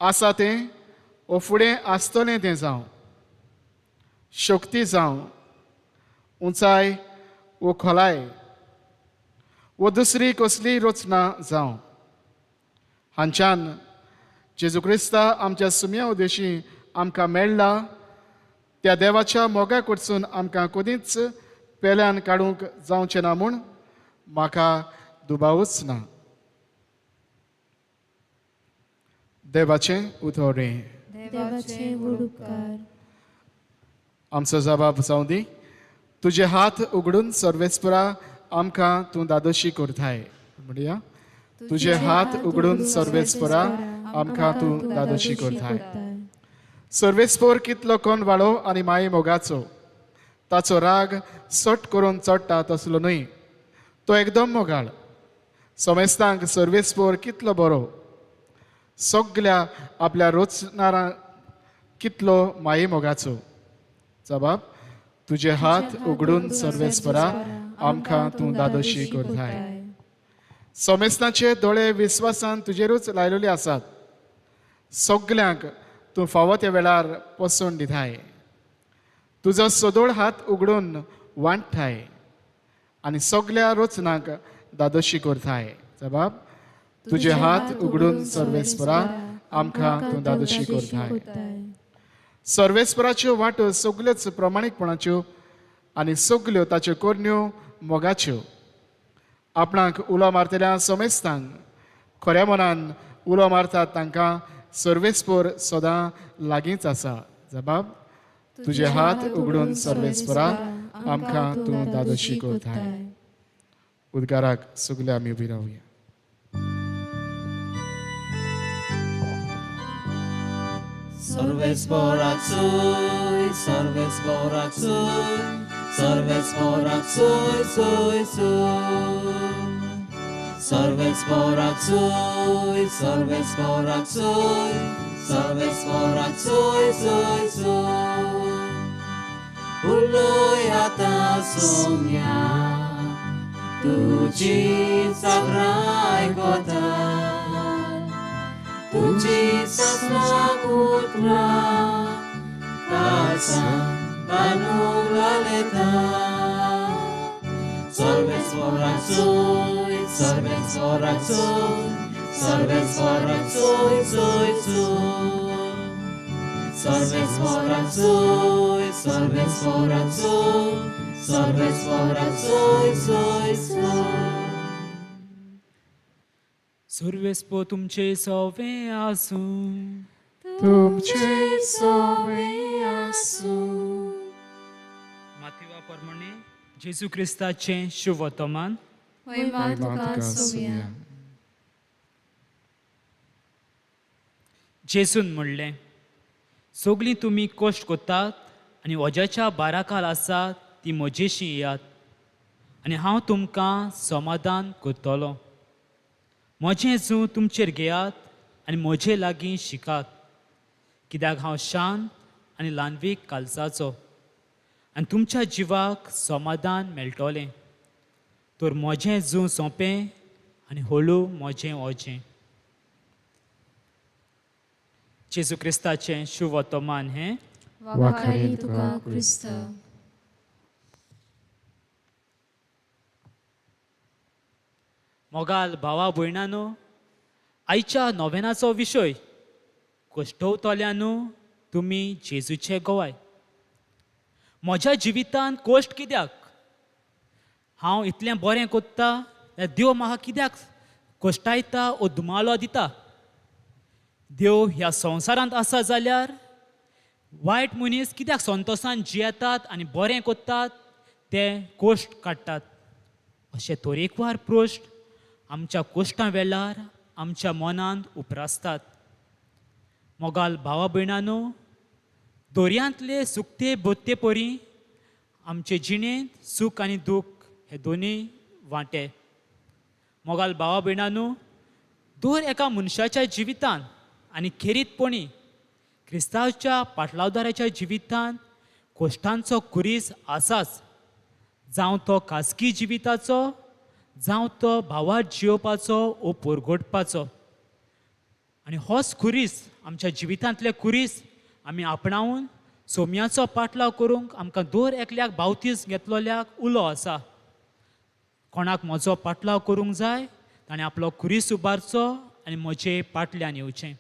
आसा तें ओ फुडें आसतलें तें जावं, शक्ती जावं, उंचाय वो खोलाय वो दुसरी कसली रचना जावं, हांच्यान जेजू क्रिस्ता आमच्या सुम्या उद्देशी आमकां मेळ्ळा त्या देवाच्या मोगा कडसून आमकां कदींच पेल्यान काडूंक जावचें ना म्हूण म्हाका दुबावूच ना. देवाचें उतोरें. देवाचे व्हड उपकार. आमचो जबाब जावं दी. तुजे हात उगडून सर्वेस्परा आमकां तूं दादोशी करताय. म्हणया, तुजे हात उगडून सर्वेस्परा आमकां तूं दादोशी करताय. सर्वेस्पोर कितलो कोण वाळो आनी माये मोगाचो, ताचो राग सट करून चडटा तसलो न्हय, तो एकदम मोगाळ. समेस्तांक सर्वेस्पोर कितलो बरो, सगल्या आपल्या रोचणारां कितलो माये मोगाचो. जबाब, तुजे हात उगडून सर्वेस्परा आमकां तूं दादोशी करताय. समेस्तांचे दोळे विस्वासान तुजेरूच लायलेले आसात. सगल्यांक तूं फावो त्या वेळार पसून दिताय. तुजो सदोळ हात उगडून वांट्टाय आनी सगल्या रचनांक दादोशी करताय. जबाब, तुजे हात उगडून सर्वेस्परा आमकां तूं दादोशी करताय. सर्वेस्पराच्यो वाटो सगल्योच प्रमाणीकपणाच्यो आनी सगल्यो ताच्यो करण्यो मोगाच्यो. आपणाक उलो मारतल्या समेस्तांक खऱ्या मनान उलो मारतात तांकां सर्वेस्पोर सदां लागींच आसा. जबाब, तुजे हात उगडून सर्वेस्परा आमकां तूं दादोशी करताय. उद्गाराक सगळे आमी उबी रावया. सर्वेस्पराक सोय, सर्वेस्पराक सोय, सर्वेस्पराक सोय, सोय, सोय. सर्वेस्पराक सोय, सर्वेस्पराक सोय, सर्वेस्पराक सोय, सोय, सोय. उलोय आतां सोम्या, तुजी साकराय कोता, तुजी सासणां उतरां, काळजां Manung laleta. Sarveswarak soy, Sarveswarak soy, Sarveswarak soy, soy, soy. Sarveswarak soy, Sarveswarak soy, Sarveswarak soy, soy, soy. सुरवेस्पो तुमचे सोवे आसूं. तुमचे सोवे आसूं. मातेवा प्रमाणे जेजू क्रिस्ताचें शुभवर्तमान. महिमा तुका सोवया. जेजून म्हणलें, सगळीं तुमी कश्ट करतात आनी वज्याच्या बाराखाल आसात ती म्हजेशी येयात आनी हांव तुमकां समाधान करतलो. म्हजें जूं तुमचेर घेयात आनी म्हजे लागीं शिकात, कित्याक हांव शांत आनी ल्हानवीक कालसाचो आनी तुमच्या जिवाक समाधान मेळटलें. तर म्हजें जूं सोंपें आनी हळू म्हजें ओजें. जेजू क्रिस्ताचें शुभवर्तमान हें. वाखारी तुका क्रिस्त. मोगाल भावा भयणानो, आयच्या नोवेनाचो विशय कश्टवतल्यानू तुमी जेजूचे गोवाय. म्हज्या जिवितांत कश्ट कित्याक? हांव इतलें बरें कोत्ता जाल्यार देव म्हाका कित्याक कश्टायता ओ दुमालो दिता? देव ह्या संवसारांत आसा जाल्यार वायट मनीस कित्याक संतोसान जियेतात आनी बरें कोत्तात ते कश्ट काडटात? अशे तरेकवार प्रश्न आमच्या कश्टां वेळार आमच्या मनांत उप्रासतात. मोगाल भावा भयणानो, दर्यांतले सुकते बोत्ते परी आमचे जिणेंत सूख आनी दूख हे दोनूय वांटे. मोगाल भावा भयणानो, दर एका मनशाच्या जिवितांत आनी खेरीतपणी क्रिस्तांवच्या पाटलावदाराच्या जिवितांत कश्टांचो खुरीस आसाच. जावं तो खाजगी जिविताचो, जावं तो भावार्थ जियोवपाचो ओ पोरगोटपाचो. आनी होच खुरीस, आमच्या जिवितांतले खुरीस आमी आपणावन सोम्याचो पाटलाव करूंक आमकां दर एकल्याक बावतीस घेतलोल्याक उलो आसा. कोणाक म्हजो पाटलाव करूंक जाय ताणें आपलो खुरीस उबारचो आनी म्हजे पाटल्यान येवचें.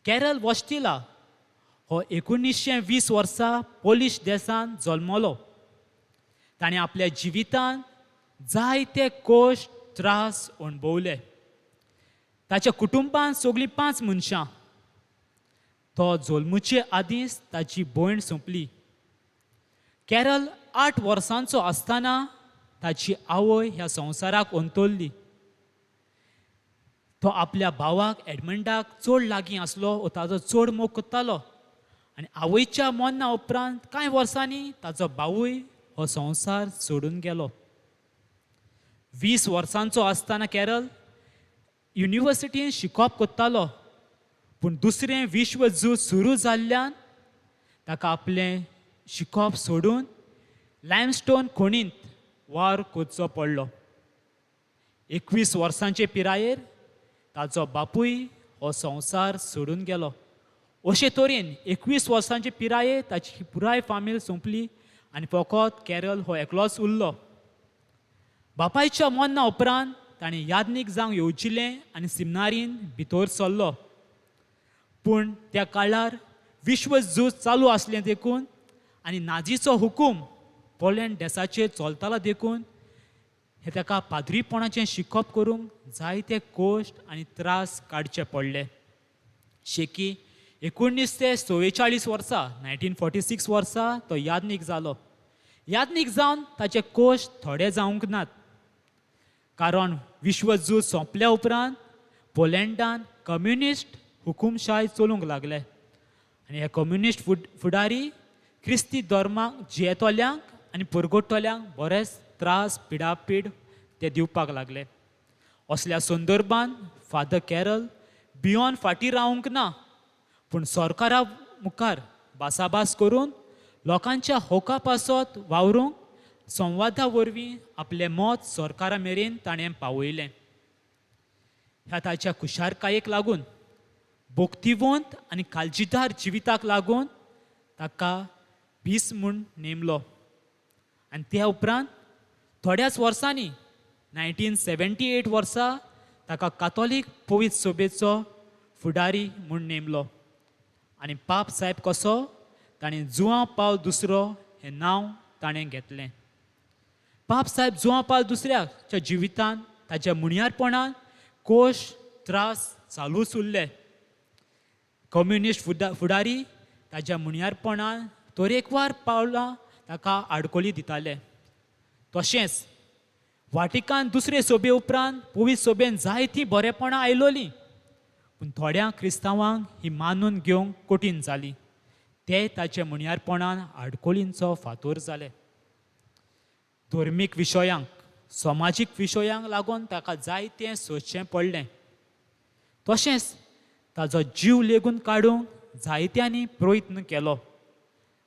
कॅरल वॉश्टिला हो 1920 वर्सा पोलिश देशांत जल्मलो. ताणें आपल्या जिवितांत जायते कश्ट त्रास अणभवले. ताच्या कुटुंबांत सगळीं 5 मनशां. तो जल्मुचे आदींच ताची भयण सोंपली. कॅरल 8 वर्सांचो आसतना ताची आवय ह्या संवसाराक अंतरली. तो आपल्या भावाक एडमंडाक चड लागीं आसलो ओ ताजो चड मोग करतालो आनी आवयच्या मरणा उपरांत कांय वर्सांनी ताजो भावूय हो संवसार सोडून गेलो. 20 वर्सांचो आसतना कॅरल युनिवर्सिटीन शिकोवप करतालो, पूण दुसरें विश्व झूज सुरू जाल्ल्यान ताका आपलें शिकोवप सोडून लायमस्टोन खणींत वावर करचो पडलो. 21 वर्सांचे पिरायेर ताजो बापूय हो संवसार सोडून गेलो. अशे तरेन 21 वर्सांचे पिरायेर ताची पुराय फामील सोंपली आनी फकत कॅरल हो एकलोच उरलो. बापायच्या मरणा उपरांत ताणें याज्ञीक जावंक येवजिलें आनी सिमनारीन भितर सरलो. पूण त्या काळार विश्व झूज चालू आसलें देखून आनी नाझीचो हुकूम पोलंड देसाचेर चलतालो देखून हे ताका पाद्रीपणाचें शिकप करूंक जायते कश्ट आनी त्रास काडचे पडले. शेकी 1944 वर्सा 1946 वर्सा तो याज्ञीक जालो. याज्ञीक जावन ताचे कश्ट थोडे जावंक नात, कारण विश्व झूज सोंपल्या उपरांत पोलंडान कम्युनिस्ट हुकुमशाय चलूंक लागले आनी हे कम्युनिस्ट फुडारी क्रिस्ती धर्माक जियेतल्यांक आनी पुरगोटतल्यांक बरेच त्रास पिडापीड ते दिवपाक लागले. असल्या संदर्भान फादर कॅरल भियोन फाटीं रावंक ना, पूण सरकारा मुखार भासाभास करून लोकांच्या होका पासत वावरूंक संवादा वरवीं आपलें मत सरकारा मेरेन ताणें पावयलें. ह्या ताच्या खुशालकायेक लागून, भक्तिवंत आनी काळजीदार जिविताक लागून ताका बीस म्हूण नेमलो. आनी त्या उपरांत थोड्याच वर्सांनी 1978 वर्सा ताका कातोलीक पवित्र सभेचो फुडारी म्हूण नेमलो. आनी पाप साहेब कसो ताणें जुआंव पावल दुसरो हें नांव ताणें घेतलें. पाप साहेब जुआंव पावल दुसऱ्याच्या जिवितांत ताच्या मुणयारपणान कोश त्रास चालूच उरले. कम्युनिस्ट फुडारी ताच्या मुणयारपणान तरेकवार पावलां ताका आडकोली दिताले. तशेंच वाटिकान दुसरे सभे उपरांत पवित्र सभेन जायतीं बरेपणां आयलोलीं, पूण थोड्या क्रिस्तांवांक ही मानून घेवंक कठीण जाली. ते ताचे मुणयारपणान आडकोळींचो फातोर जाले. धर्मीक विशयांक, समाजीक विशयांक लागून ताका जायतें सोंसचें पडलें. तशेंच ताजो जीव लेगून काडूंक जायत्यांनी प्रयत्न केलो.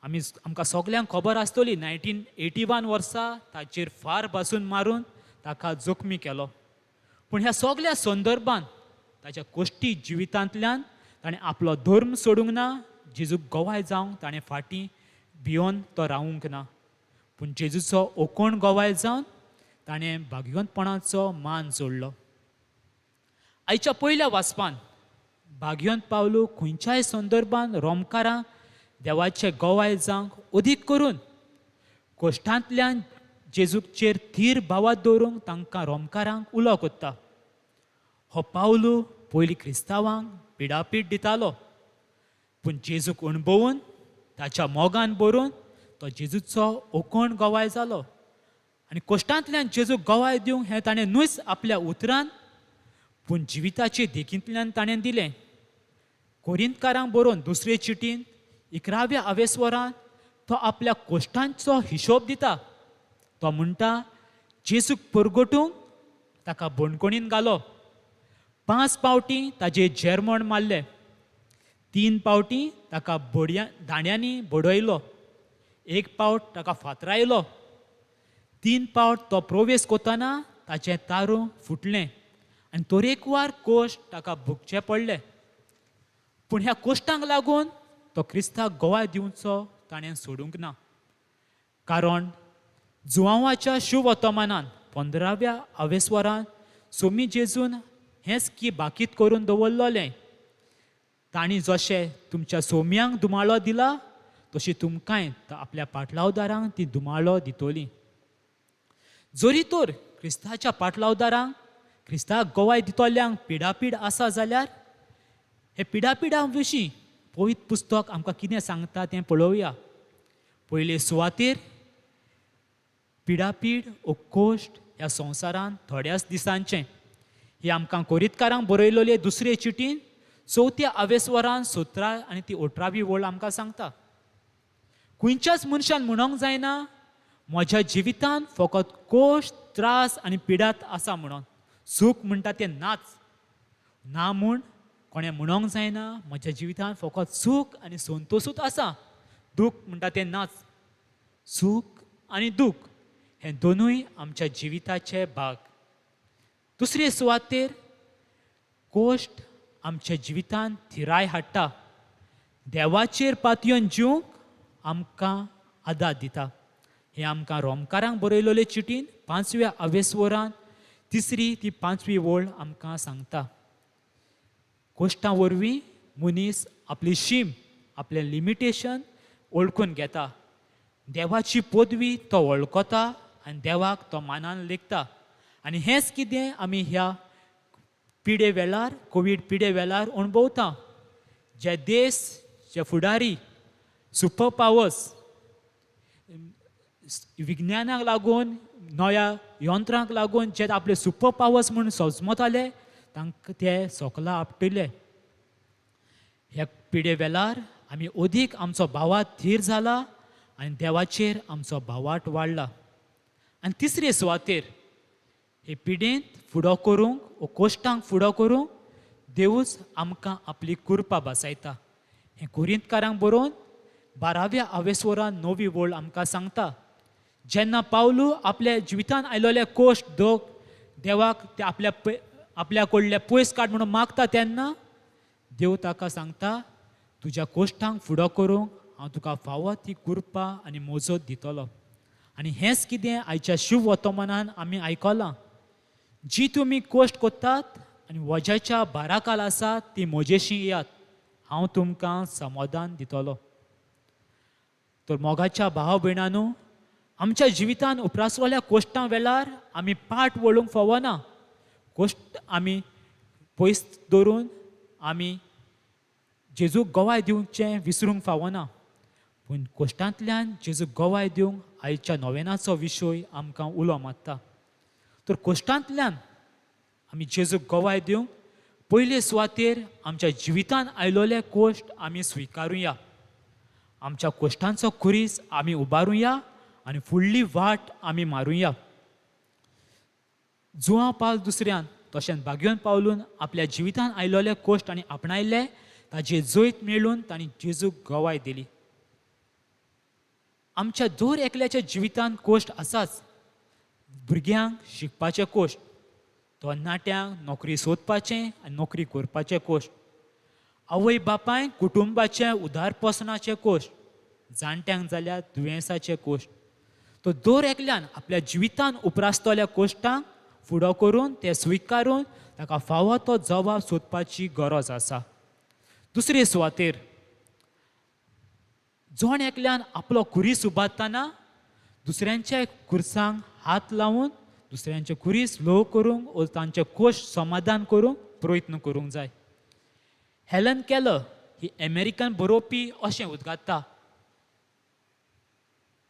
आमकां सगल्यांक खबर आसतली 1981 वर्सा ताचेर फार बासून मारून ताका जखमी केलो. पूण ह्या सगल्या संदर्भान ताच्या कोश्टी जिवितांतल्यान ताणें आपलो धर्म सोडूंक ना, जेजूक गवाय जावंक ताणें फाटीं भियोन तो रावूंक ना, पूण जेजूचो ओकोण गवाय जावन ताणें भाग्यवंतपणाचो मान जोडलो. आयच्या पयल्या वाचपान भाग्यवंत पावलू खंयच्याय संदर्भान रोमकारांक देवाचे गवाय जावंक अदीक करून कोश्टांतल्यान जेजूचेर थीर भावात दवरूंक तांकां रोमकारांक उलो कोत्ता. हो पावलू पयलीं क्रिस्तांवांक पिडापीड दितालो, पूण जेजूक अणभवून ताच्या मोगान भरून तो जेजूचो ओकोण गवाय जालो. आनी कोश्टांतल्यान जेजूक गवाय दिवंक हें ताणें न्हूच आपल्या उतरान पूण जिविताचे देखींतल्यान ताणें दिलें. कोरिंतकारांक बरोवन दुसरे चिटीन 11व्या आवेस्वरान तो आपल्या कोश्टांचो हिशोब दिता. तो म्हणटा, जेजूक परगटूंक ताका बणकोणीन घालो, 5 पावटी ताजे जेरमण मारले, 3 पावटी ताका दांड्यांनी बडयलो, 1 पावट ताका फातरायलो, 3 पावट तो प्रवेश करतना ताचें तारूं फुटलें आनी तरेकवार कोश्ट ताका भोगचे पडले. पूण ह्या कोश्टांक लागून तो क्रिस्ताक गवाय दिवचो ताणें सोडूंक ना, कारण जुआंवाच्या शुवर्तमानान 15व्या आवेस्वरान सोमी जेजून हेंच की बाकीत करून दवरलोलें, तांणी जशें तुमच्या सोम्यांक दुमाळो दिला तशी तुमकांय आपल्या पाटलावदारांक ती दुमाळो दितली. जरी तर क्रिस्ताच्या पाटलावदारांक, क्रिस्ताक गवाय दितल्यांक पिडापीड आसा जाल्यार हे पिडापिडा विशीं पवित्र पुस्तक आमकां कितें सांगता तें पळोवया. पयले सुवातेर पिडापीड ओ कोश्ट ह्या संवसारांत थोड्याच दिसांचें. ही आमकां कोरितकारांक बरयलेले दुसरे चिटीन 4थ्या आवेस्वरान 17 आनी ती 18वी वळ आमकां सांगता, खंयच्याच मनशान म्हणोंक जायना म्हज्या जिवितांत फकत कोश्ट, त्रास आनी पिडात आसा म्हणून, सूख म्हणटा तें नाच ना म्हूण कोणें म्हणोंक जायना म्हज्या जिवितांत फकत सूख आनी संतोशूच आसा, दूख म्हणटा तें नाच. सूख आनी दूख हे दोनूय आमच्या जिविताचे भाग. दुसरे सुवातेर कोश्ट आमच्या जिवितांत थिराय हाडटा, देवाचेर पातयेवन जिवंक आमकां आदार दिता. हें आमकां रोमकारांक बरयलेले चिटीन 5व्या आवेस्वरान 3री ती 5वी वळ आमकां सांगता. कोश्टां वरवीं मनीस आपली शीम, आपलें लिमिटेशन वळखून घेता, देवाची पदवी तो वळखता आनी देवाक तो मानान लेखता. आनी हेंच कितें आमी ह्या पिडे वेळार, कोवीड पिडे वेळार अणभवता. जे देश, जे फुडारी सुपर पावर्स विज्ञानाक लागून, नव्या यंत्रांक लागून जे आपले सुपर पावर्स म्हूण सजमताले तांकां ते सोकला आपटिले. ह्या पिडे वेळार आमी अदीक आमचो भावात थीर जाला आनी देवाचेर आमचो भावाट वाडला. आनी तिसरे सुवातेर हे पिडेंत फुडो करूंक ओ कोश्टांक फुडो करूंक देवूच आमकां आपली कृपा बसायता. हें कोरिंतकारांक बरोवन 12व्या आवेस्वरान 9वी वळ आमकां सांगता. जेन्ना पावलू आपल्या जिवितांत आयलोले कोश्ट, दोख देवाक ते आपल्या कडले पयस काड म्हणून मागता तेन्ना देव ताका सांगता, तुज्या कोश्टांक फुडो करूंक हांव तुका फावो ती कृपा आनी मोजत दितलो. आनी हेंच कितें आयच्या शिव वर्तमानान आमी आयकलां, जी तुमी कश्ट करतात आनी वज्याच्या भाराखाल आसात ती म्हजेशी येयात, हांव तुमकां समाधान दितलो. तर मोगाच्या भाव भयणांनो, आमच्या जिवितान उप्रासलेल्या कोश्टां वेळार आमी पाट वळूंक फावना. कोश्ट आमी पयस दवरून आमी जेजूक गवाय दिवचें विसरूंक फावना, पूण कोश्टांतल्यान जेजूक गवाय दिवंक आयच्या नोवेनाचो विशय आमकां उलो मारता. तर कोश्टांतल्यान आमी जेजूक गवाय दिवंक पयले सुवातेर आमच्या जिवितान आयलोले कोश्ट आमी स्विकारुया, आमच्या कोश्टांचो खुरीस आमी उबारुया आनी फुडली वाट आमी मारुया. जुआं पावल दुसऱ्यान तशेंच बागयोन पावलून आपल्या जिवितान आयलोले कोश्ट आनी आपणायले, ताजे जैत मेळून तांणी जेजूक गवाय दिली. आमच्या दर एकल्याच्या जिवितान कोश्ट आसाच. भुरग्यांक शिकपाचें कोश्ट, तरणाट्यांक नोकरी सोदपाचें आनी नोकरी करपाचें कोश्ट, आवय बापायक कुटुंबाचें उदारपोसणाचें कोश्ट, जाणट्यांक जाल्यार दुयेंसाचें कोश्ट. तो दर एकल्यान आपल्या जिवितान उप्रासतल्या कोश्टांक फुडो करून ते स्विकारून ताका फावो तो जबाब सोदपाची गरज आसा. दुसरे सुवातेर जण एकल्यान आपलो खुरीस उबारतना दुसऱ्यांच्या खुरसांक हात लावन दुसऱ्यांचे खुरीस ल्हव करूंक ओ तांचे कोश समाधान करूंक प्रयत्न करूंक जाय. हेलन केलर ही अमेरिकन बरोवपी अशें उद्गारता,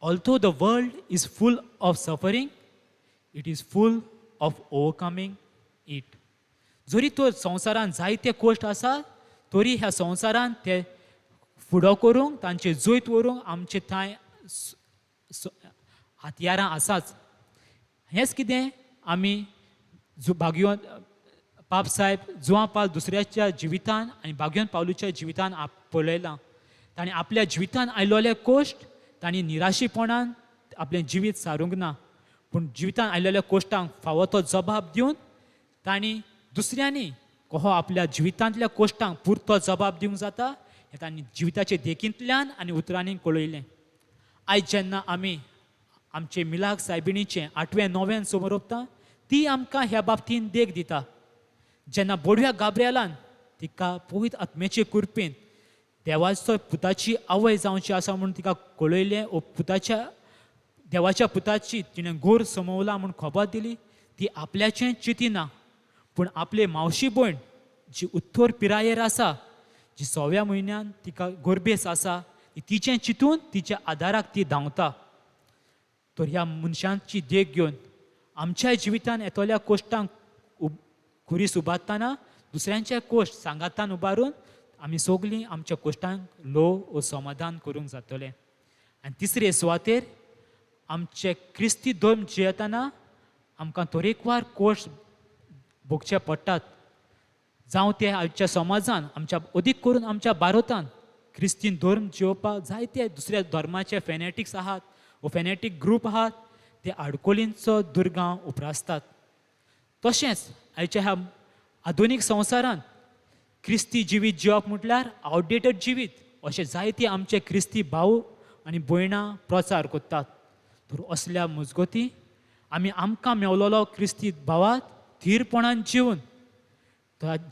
Although the world is full of suffering, it is full of overcoming it. जरी तर संवसारान जायते कोश्ट आसा तरी ह्या संवसारान ते फुडो करूंक तांचे जैत व्हरूंक आमचे थंय हत्यारां आसाच. हेंच कितें आमी बागयोन पाप साहेब जुआं पाल दुसऱ्याच्या जिवितान आनी बागयोन पावलूच्या जिवितान पळयलां. तांणी आपल्या जिवितान आयलोले कोश्ट तांणी निराशीपणान आपलें जिवीत सारूंक ना, पूण जिवितान आयलेल्या कोश्टांक फावो तो जबाब दिवन तांणी दुसऱ्यांनी कहो आपल्या जिवितांतल्या कोश्टांक पुरतो जबाब दिवंक जाता हें तांणी जिविताचे देखींतल्यान आनी उतरांनी कळयलें. आयज जेन्ना आमी आमचे मिलाग सायबिणीचें 8वें 9वें समोर ती आमकां ह्या बाबतीन देख दिता. जेन्ना बोडव्या गाब्रियलान तिका पवित्र आत्म्याचे कृपेन देवाचो पुताची आवय जावची आसा म्हूण तिका कळयलें ओ पुताच्या देवाच्या पुताची तिणें गोर समवला म्हूण खबर दिली, ती आपल्याचें चिंतिना पूण आपले मावशी भयण जी उत्तर पिरायेर आसा, जी 6व्या म्हयन्यान तिका गोरबेस आसा, तिचें चिंतून तिच्या आदाराक ती धांवता. तर ह्या मनशांची देख घेवन आमच्या जिवितान येतल्या कोश्टांक खुरीस उबारतना दुसऱ्यांचे कोश्ट सांगातान उबारून आमी सगलीं आमच्या कोश्टांक ल्हव ओ समाधान करूंक जातलें. आनी तिसरे सुवातेर आमचे क्रिस्ती धर्म जियेतना आमकां तरेकवार कोश्ट भोगचे पडटात. जावं ते आमच्या समाजान, आमच्या अदीक करून आमच्या भारतान क्रिस्तीन धर्म जियोवपाक जायते दुसऱ्या धर्माचे फेनेटिक्स आहात वो फेनेटीक ग्रूप आहात, ते आडकोलींचो दुर्गांव उप्रासतात. तशेंच आयच्या ह्या आधुनीक संवसारान क्रिस्ती जिवीत जिवप म्हटल्यार आवटडेटेड जिवीत अशें जायते आमचे क्रिस्ती भाव आनी भयणां प्रचार करतात. तर असल्या मजगती आमी आमकां मेवलोलो क्रिस्ती भावात थीरपणान जिवन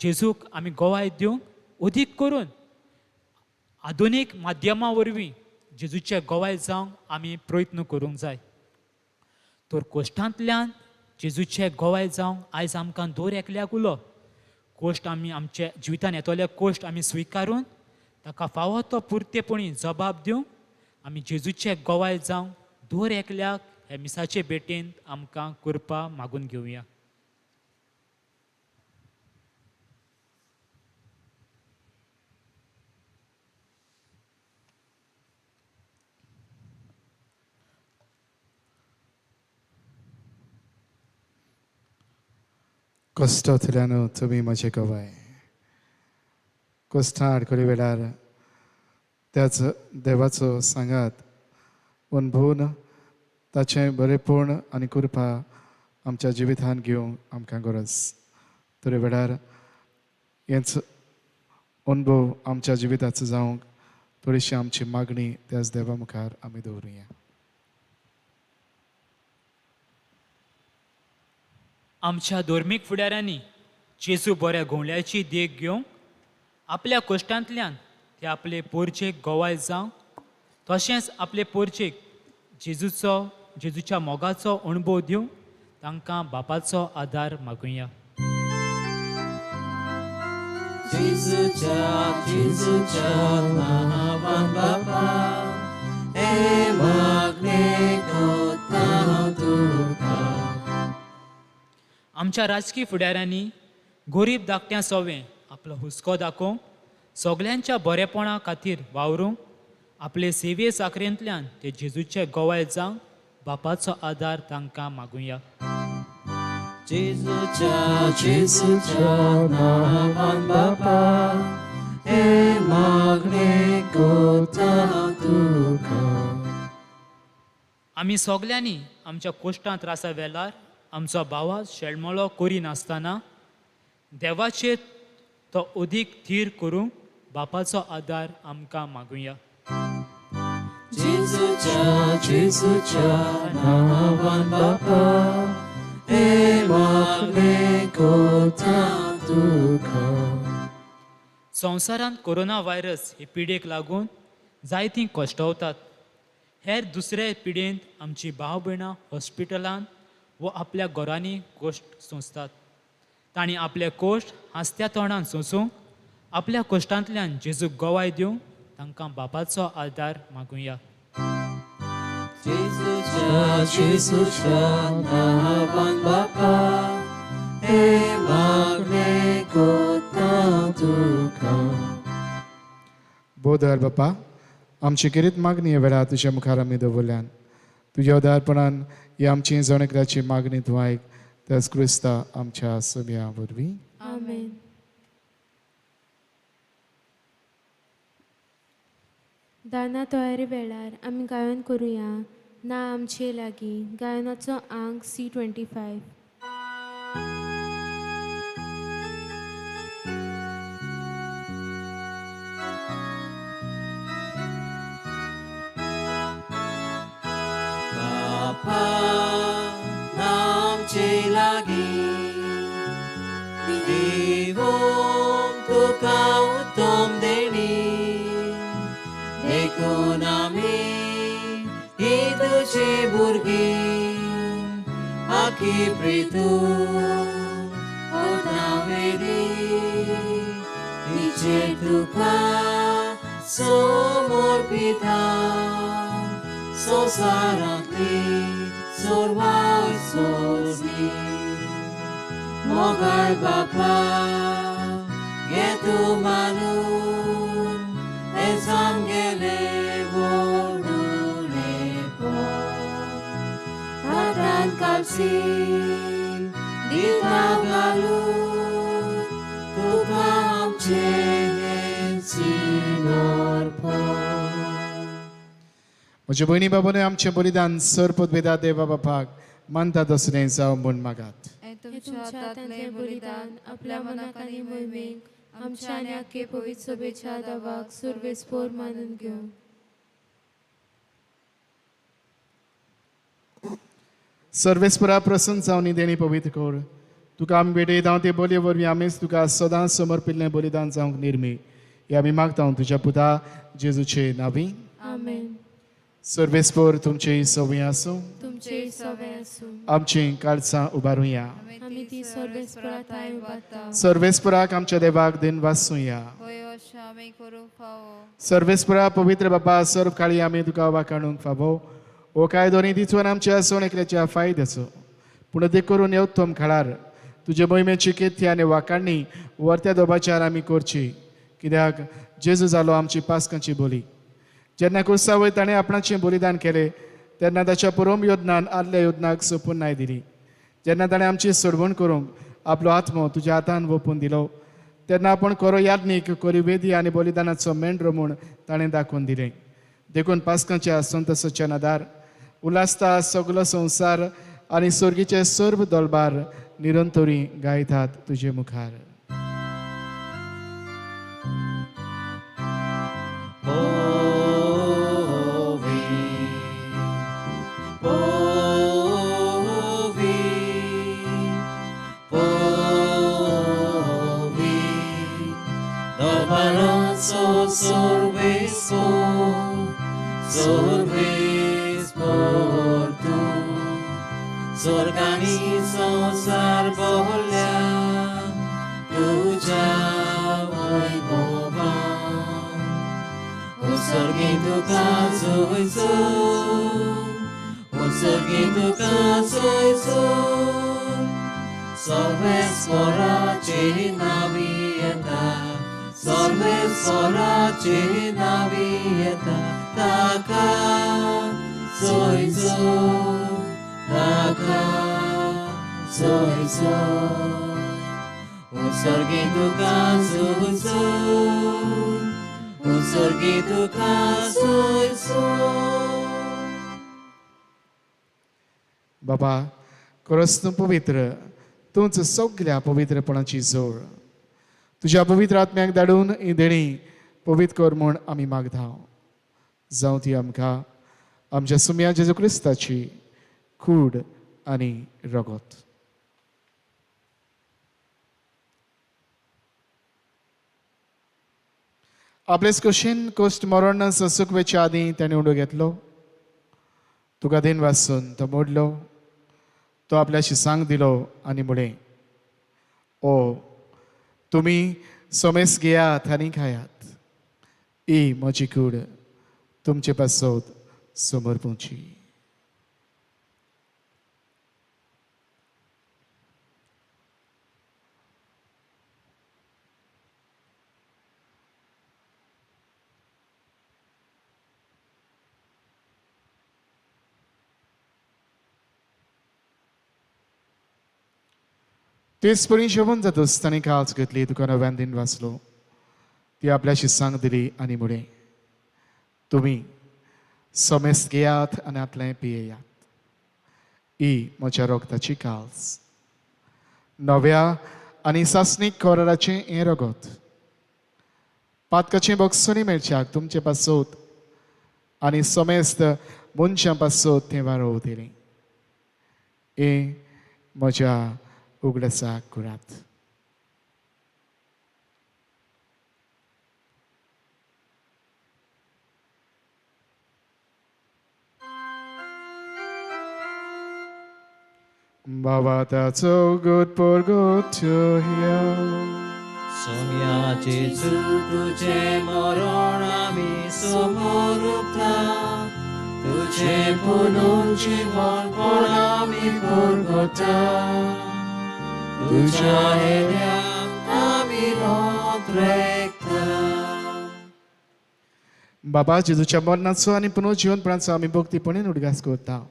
जेजूक आमी गवाय दिवंक अदीक करून आधुनीक माध्यमां वरवीं जेजूचे गवाय जावंक आमी प्रयत्न करूंक जाय. तर कोश्टांतल्यान जेजूचे गवाय जावंक आयज आमकां दर एकल्याक उलो कोश्ट आमी आमच्या जिवितान येतले कोश्ट आमी स्विकारून ताका फावो तो पुरतेपणी जबाब दिवंक आमी जेजूचे गवाय जावंक दर एकल्याक ह्या मिसाचे भेटेन आमकां कृपा मागून घेवया. कश्टांतल्यान तुमी म्हजे गवाय. कश्टां आडखळी वेळार त्याच देवाचो सांगात अणभवून ताचें बरेपण आनी कृपा आमच्या जिवितान घेवंक आमकां गरज. तर वेळार हेच अणभव आमच्या जिविताचो जावंक थोडीशी आमची मागणी त्याच देवा मुखार आमी दवरुया. आमच्या धर्मीक फुडाऱ्यांनी जेजू बऱ्या घोवल्याची देख घेवंक आपल्या कश्टांतल्यान ते आपले पोरचेक गोवाय जावंक तशेंच आपले पोरचेक जेजूच्या मोगाचो अणभव दिवंक तांकां बापाचो आदार मागुया. जेजूच्या जेजूच्या नांवान बापा हे मागणें कोत्ता हांव तुका. आमच्या राजकी फुडाऱ्यांनी गोरीब धाकट्यां सोवें आपलो हुस्को दाखोवंक सगल्यांच्या बरेपणा खातीर वावरूंक आपले सेवे साकरेंतल्यान ते जेजूचे गोवाय जावंक बापाचो आदार तांकां मागुया. जेजूच्या जेजूच्या नांवान बापा हे मागणें कोत्ता हांव तुका. आमी सगल्यांनी आमच्या कोश्टां त्रासा वेळार आमचो भावा शेळमळो करिनासतना देवाचेर तो अदीक थीर करूंक बापाचो आदार आमकां मागुया. जेजूच्या जेजूच्या नांवान बापा हे मागणें कोत्ता तुका. संवसारांत कोरोना व्हायरस हे पिडेक लागून जायतीं कश्टवतात. हेर दुसरे पिडेंत आमची भाव भयणां हॉस्पिटलांत वो आपल्या घरांनी कोश्ट सोंसतात. तांणी आपले कोश्ट हांसत्या तोंडान सोंसूंक आपल्या कोश्टांतल्यान जेजूक गोवाय दिवंक तांकां बापाचो आदार मागुया. जेजूच्या जेजूच्या नांवान बापा हे मागणें कोत्ता तुका. बोधर बापा आमची किरीत मागणी वेळा तुज्या मुखार आमी दवरल्यान तुज्या उदारपणान ही आमची जण एकल्याची मागणी तूं आयक त्याच क्रिस्ता आमच्या सभ्या वरवीं. आमेन. दाना तयारी वेळार आमी गायन करुया ना आमचे लागीं गायनाचो आंक C25. बापा आमचे लागीं दिवंक तुका उत्तम देणी देखून आमी ही तुजी भुरगीं आखी प्रितू वेदी तिचेर तुका समर्पिता संवसारांतली सोरवाय सोंसली. मोगाळ बापा घे तूं मानून हें सामगेलें व्हडलेपण हातान कापसी दिता घालून तुका आमचें हें सिनोर्पण. म्हजे भयणी बाबांनी आमचें बलिदान सरपदवेदा देवा बापाक मानता तसलें जावं म्हूण मागात. हें हे तुमच्या तुमच्या हातांतलें हातांतलें बलिदान बलिदान आपल्या मनाक आनी मोहिमेक आमच्या आनी आख्खे पवित्र सभेच्या दावाक सुरवेस्पोर मानून घेवं. सर्वेस्परा प्रसन्न जावन ही देणी पवित्र कर. तुका आमी भेटयता ते बोलये वरवीं आमीच तुका सदांच समर्पिल्लें बलिदान जावंक निर्मी हे आमी मागता तुज्या पुता जेजूचे नांवी. आमेन. सर्वेस्पोर तुमचे सवंय आसूं. तुमचे सवे आसूं. आमचीं काळजां उबारुया. आमी ती सर्वेस्परा थांय उबारता. सर्वेस्पराक आमच्या देवाक दिन वाचुया. होय अशें आमी करूंक फावो. सर्वेस्परा पवित्र बाबा सर्व काळी आमी तुका वाखाणूंक फावो हो कायदो न्ही तिचून आमच्या सण एकल्याच्या फायद्याचो पूण ते करून उत्तम खाळार तुजे मोहिमेची केथी आनी वाखाणणी वर्त्या दोबाच्यार आमी करची कित्याक जेजू जालो आमची पास्कांची बोली. जेन्ना क्रिस्तांव वयर ताणें आपणाचें बलिदान केलें तेन्ना ताच्या परम योदनान आदल्या योदनाक सोंपून नाय दिली. जेन्ना ताणें आमची सोडवण करूंक आपलो आत्मो तुज्या हातान वोपून दिलो तेन्ना आपूण कोरो याज्ञीक कोरी वेदी आनी बलिदानाचो मेंढरो म्हूण ताणें दाखोवन दिलें. देखून पास्कांच्या संतसाच्या नादार उल्हासता सगलो संवसार आनी सोर्गीचे सर्व दलबार निरंतरी गायतात तुजे मुखार. बापाराचो सोर्वेस्पोर सोर्वेस्पोर तूं स्वर्गानी संवसार भोल्या तुज्या वैभवान उत्सर्गी तुका जोयचो उत्सर्गी तुका जोयचो सर्वेस्पराचे नावी येता सर्वेस्पराचे नावी येता ताका जोयचो ताका जोयचो उत्सर्गी तुका जोयचो उत्सर्गी तुका जोयचो. बाबा खरोच तूं पवित्र, तूंच सगल्या पवित्रपणाची जोड. तुज्या पवित्र आत्म्याक धाडून ही देणी पवित्र कर म्हूण आमी मागता. जावं ती आमकां आमच्या सुम्या जेजू क्रिस्ताची कूड आनी रगत. आपलेच कशेन कश्ट मरण सोंसूंक वेच्या आदीं ताणें उडो घेतलो, तुका देन वासून तो मोडलो, तो आपल्याशी सांग दिलो आनी म्हळें, ओ तुमी सोमेस घेयात आनी खायात, ही म्हजी कूड तुमचे पासत समर्पूची. तेच परी जेवण जातच ताणें काळज घेतली, तुका नव्यान दिन वाचलो, ती आपल्याशी सांग दिली आनी म्हळें, तुमी समेस्त घेयात आनी आतलें पियेयात, ही म्हज्या रगताची काळज, नव्या आनी सासणीक कराराचें हें रगत, पातकाचें बक्षणी मेळच्याक तुमचे पासत आनी समेस्त मनशां पासत तें वारोवतलें. हें म्हज्या उगडासाक करात. बाबा ताचो गोत परगोत ह्या सोम्या जेजू तुझे मरण आमी समोर उठता, तुझे पुनून जिवनपण आमी पुरगता, तुझ्या हेऱ्याक आमी रोत रेखता. बाबा जेजूच्या मरणाचो आनी पुनर्जिवनपणाचो आमी भक्तीपणान उडगास करता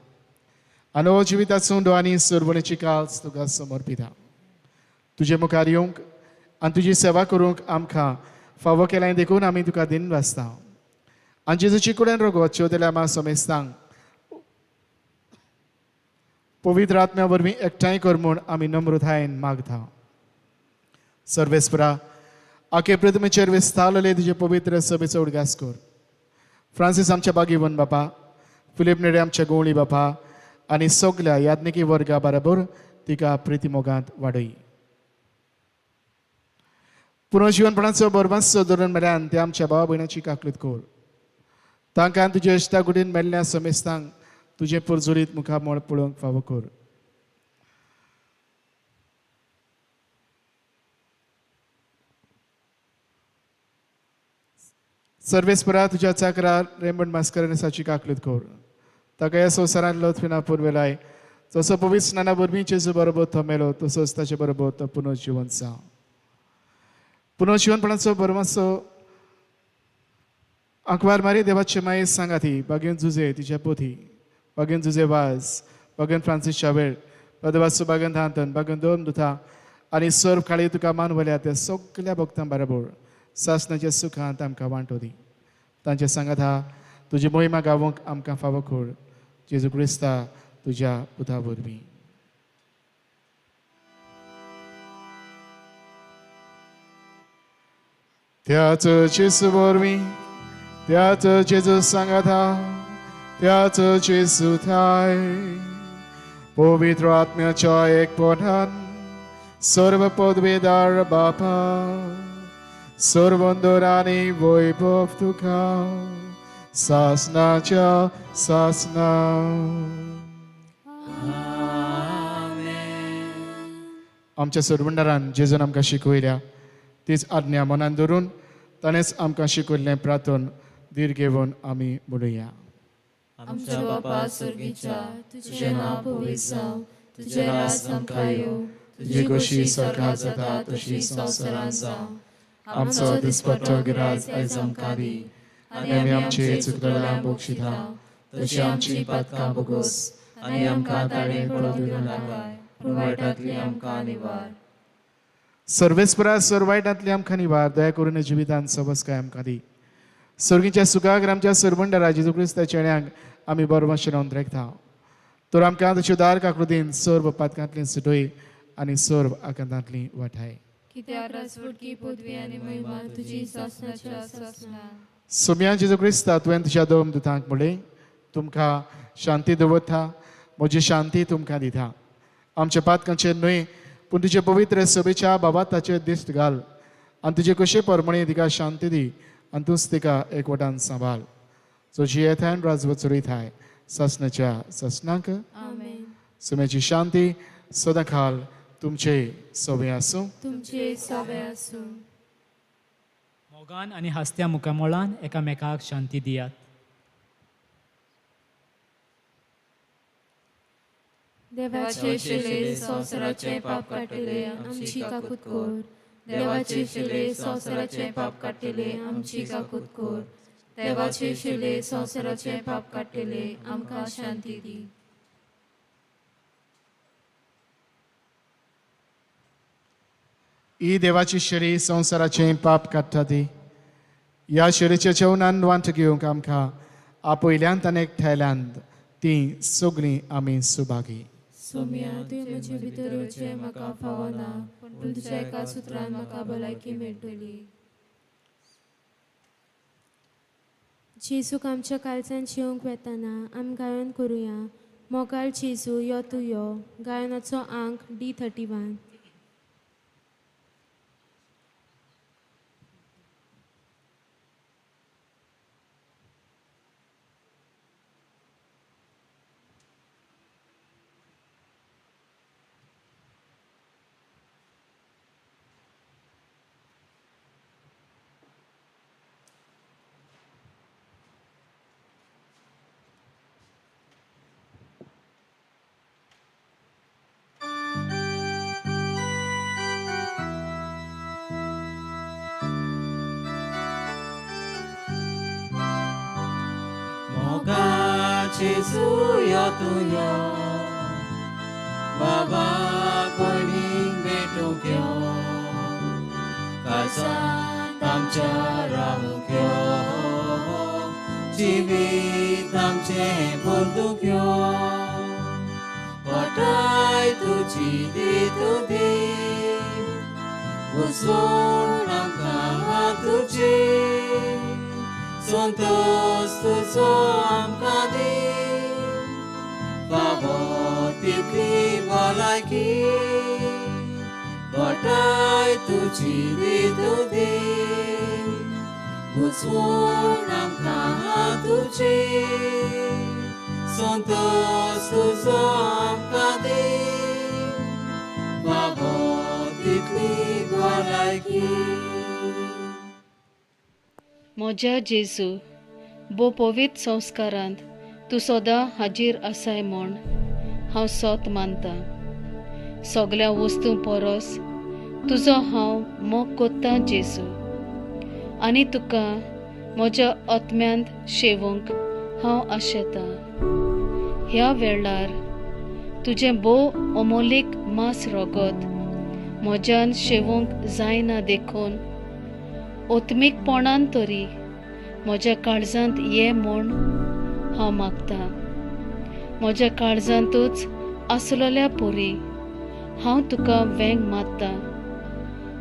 आनी हो जिविताचो उंडो आनी सरवणेची काळज तुका समर्पिता. तुजे मुखार येवंक आनी तुजी सेवा करूंक आमकां फावो केलां देखून आमी तुका दिन वाचता. आनी जेजूची कुडेन रगत चोवतल्या आमा समेस्तांक पवित्र आत्म्या वरवीं एकठांय कर म्हूण आमी नम्रतायेन मागता. सर्वेस्परा आखे प्रतिमेचेर विस्तारलेले तुजे पवित्र सभेचो उडगास कर. फ्रांसीस आमच्या बागीवन बापा, फिलीप नेडे आमच्या गोवळी बापा आनी सगल्या याज्ञिकी वर्गा बरोबर तिका प्रितीमोगांत वाडय. पुनर्जिवनपणाचो बरबासो धरून मेल्यान ते आमच्या भावा भयणाची काकलूत कर. तांकां तुज्या इश्टा कुडीन मेल्ल्या समेस्तांक तुजें पुरजुरीत मुखामळ पळोवंक फावो कर. सर्वेस्परा तुज्या चाकरा रेमंड मास्करेन्साची काकलूत कर. ताका ह्या संवसारांत लथविना पुर्वेलाय जसो पवित्र स्नाना वरवीं जेजू बरोबर तो मेलो तसोच ताचे बरोबर तो पुनर्जिवन जावं. पुनर्जिवनपणाचो बरमासो आंकवार मारी देवाचे माये सांगाती बागेन जुजे तिच्या पोथी, बागेन जुजे वाज, बागेन फ्रांसीस शावेर, पदवासो बागेन धांतन, बागेन दोन दुथा आनी सर्व काळी तुका मानवल्या त्या सगल्या भक्तां बरोबर सासणाच्या सुखांत आमकां वांटो दी. तांचे सांगात हा तुजी मोहिमा गावोंक आमकां फावो कर. जेजू क्रिस्ता तुज्या पुता वरवीं. त्याच जेजू वरवीं, त्याच जेजू सांगात हा, त्याच जेजू थाय पवित्र आत्म्याच्या एकपणान सर्व पदवेदार बापा सर्वंदरांनी वैभव तुका सासनाच्या सासना. आमच्या सरवंडारान जेजून आमकां शिकयल्या तीच आज्ञा मनान धरून ताणेंच आमकां शिकयल्लें प्रार्थन धीर घेवन आमी म्हणुया. आमच्या बापा स्वर्गीच्या, तुजें नांव पवित्र जावं, तुजें राज आमकां येवं, तुजी खोशी स्वर्गात जाता तशी संवसारांत जावं. आमचो दिसपट्टो गिराज आयज आमकां दी आनी आमी आमचे चुकलेल्या बक्षिता तशी आमची पातकां भोगोस आनी आमकां ताणें पडून दिवं नाका, पूण वायटांतली आमकां निवार. सर्वेस्परा सर्व वायटांतली आमकां निवार, दया करून जिवितांत सबसकाय आमकां दी. सर्गीच्या सुखाक आमच्या सरबंडारा जेजू क्रिस्ताच्या चेड्यांक आमी बरमाशें रेखता. तर आमकां तुज्या दार काकृतीन सर्व पातकांतली सुटय आनी सर्व आकांतांतली वाठाय. कित्याक राजवटकी पदवी आनी महिमा तुजी सासनाच्या सासना. सोम्या जेजू क्रिस्ता, तुवें तुज्या दोन दुतांक म्हणलें, तुमकां शांती दवरता, म्हजी शांती तुमकां दिता. आमच्या पातकांचेर न्हय पूण तुजे पवित्र सभेच्या बाबा ताचेर दिश्ट घाल आनी तुजे कशे परमणे तिका शांती दी आनी तूंच तिका एकवटान सांबाळ. सो जियेताय आनी राजवट चलयताय सासनाच्या सासनाक. आमेन. सुम्याची शांती सदां खाल तुमचे सवे आसूं. तुमचे सवे आसूं. मोगान आनी हासत्या मुखामळान एकामेकाक शांती दियात. देवाचे शिले संवसाराचें पाप काडटले आमची काकूत कर. देवाचे शिले संवसाराचें पाप काडटले आमची काकूत कर. देवाचे शिले संवसाराचें पाप काडटले आमकां शांती दी. ही देवाची शरी संवसाराचें पाप काडटा ती. ह्या शरीच्या जेवणान वांट घेवंक आमकां आपयल्यांत आनी एकठांयल्यांत ती सगळीं आमी सुभागी. सोम्या, तुवें म्हजे भितर येवचें म्हाका फावना, पूण तुज्या एका सुत्रान म्हाका भलायकी मेळटली. जेजूक आमच्या काळजान शिवंक वेतना आमी गायन करुया. मोगाळ जेजू यो तूं यो. गायनाचो आंक D31. Jesu yo tu yo, Baba पयलीं भेटूंक यो, काळजांत आमच्या रावूंक यो, जिवीत आमचें बदलूंक यो, कोटाय तुजी दी तूं दी, घुसवण आमकां तुजी, संतोष तुजो आमकां दी, फावो तितली भलायकी, घटाय तुजी दी तूं दी, घुसवण आमकां तुजी, संतोष तुजो आमकां दी, फावो तितली भलायकी. म्हज्या जेजू, भोव पवित्र संस्कारांत तूं सदां हाजीर आसाय म्हूण हांव सोत मानतां. सगळ्या वस्तूं परस तुजो हांव मोग कोत्तां जेजू, आनी तुका म्हज्या आत्म्यांत शेवूंक हांव आशेतां. ह्या वेळार तुजें भोव अमोलीक मांस रगत म्हज्यान शेवूंक जायना देखून ओत्मीकपणान तरी म्हज्या काळजांत ये म्हूण हांव मागतां. म्हज्या काळजांतूच आसलेल्या परी हांव तुका वेंग मारतां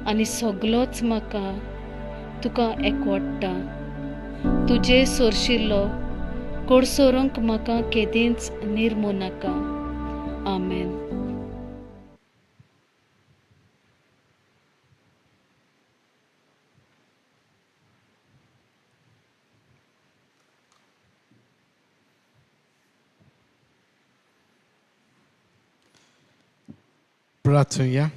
आनी सगलोच म्हाका तुका एकवडटा. तुजे सोरशिल्लो कोडसोरूंक म्हाका केदींच निर्मू नाका. आमेन. प्रार्थुया.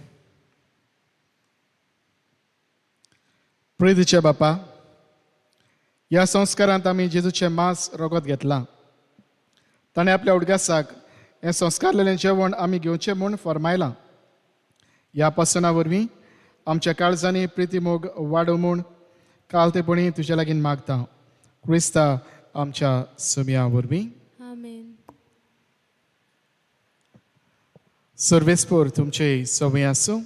प्रितीचे बापा, ह्या संस्कारांत आमी जेजूचें मांस रगत घेतलां. ताणें आपल्या उडगासाक हें संस्कारलेलें जेवण आमी घेवचें म्हूण फर्मायलां. ह्या पसना वरवीं आमच्या काळजांनी प्रिती मोग वाडो म्हूण कालतेपणी तुज्या लागीं मागता, क्रिस्ता आमच्या सुमया वरवीं. आमेन. सर्वेस्पोर तुमचे सवय आसूं.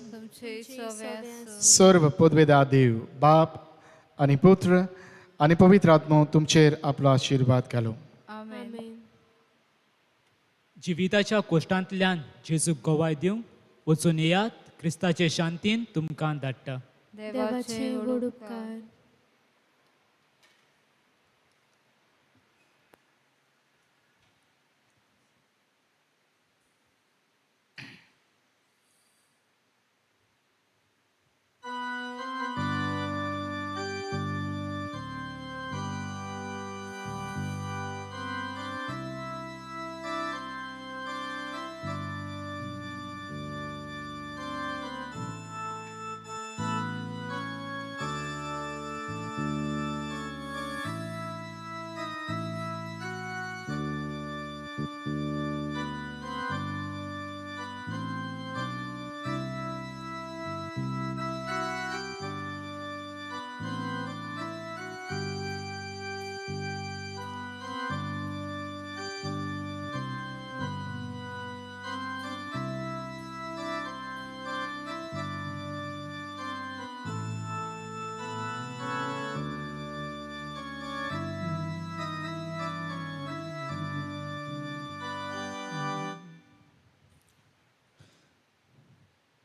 सर्व पदवेदा देव बाप आनी पुत्र आनी पवित्र आत्मो तुमचेर आपलो आशिर्वाद घालूं. आमेन. जिविताच्या कोश्टांतल्यान जेजूक गवाय दिवंक वचून येयात. क्रिस्ताचे शांतीन तुमकां धाडटा. देवाचे व्हड उपकार.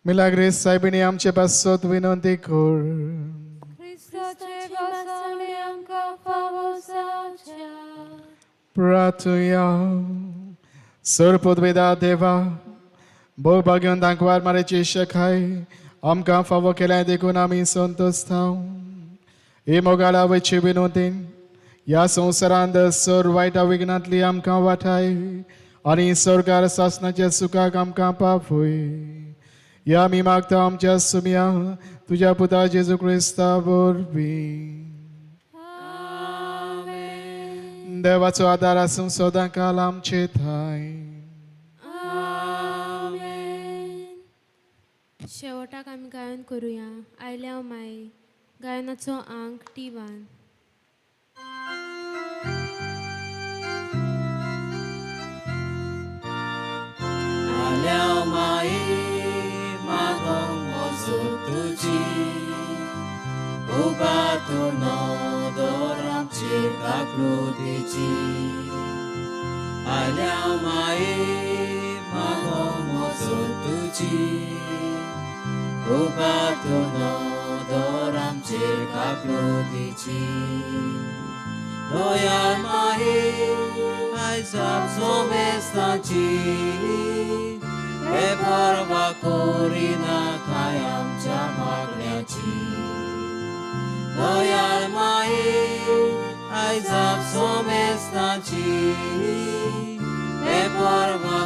मिलाग्रेस सायबिणी आमचे पासत विनंती कर. क्रिस्ताचे भासाणे आमकां फावो जावच्या. प्रार्थुया. सर पदवेदा देवा, भोवभाग्योन दांकवार मारेची शखाय आमकां फावो केल्याय देखून आमी संतोस्तांव. हे मोगाळ आवयचे विनोदीन ह्या संवसारांत सर वायटा विघ्नांतली आमकां वाठाय आनी सरकार सासनाच्या सुखाक आमकां पावय. ह्या आमी मागता आमच्या सुमया तुज्या पुता जेजू क्रिस्ता वरवीं. देवाचो आदार आसूं सदां काल आमचे थाय. शेवटाक आमी गायन करुया आयल्या माई गायनाचो आंक T1. आल्या माई मागोंक मोजूक तुजी, उबा तूं नदर आमचेर काकळुतेची. आल्या माई मागोंक मोजूक तुजी, उबा तूं नदर आमचेर काकळुतेची. दयाळ माई आयज सोमेस्ताची, हे पर्वा करिना काय आमच्या मागण्याची. दयाळ माई आयज सोमेस्ताची, हे पर्वा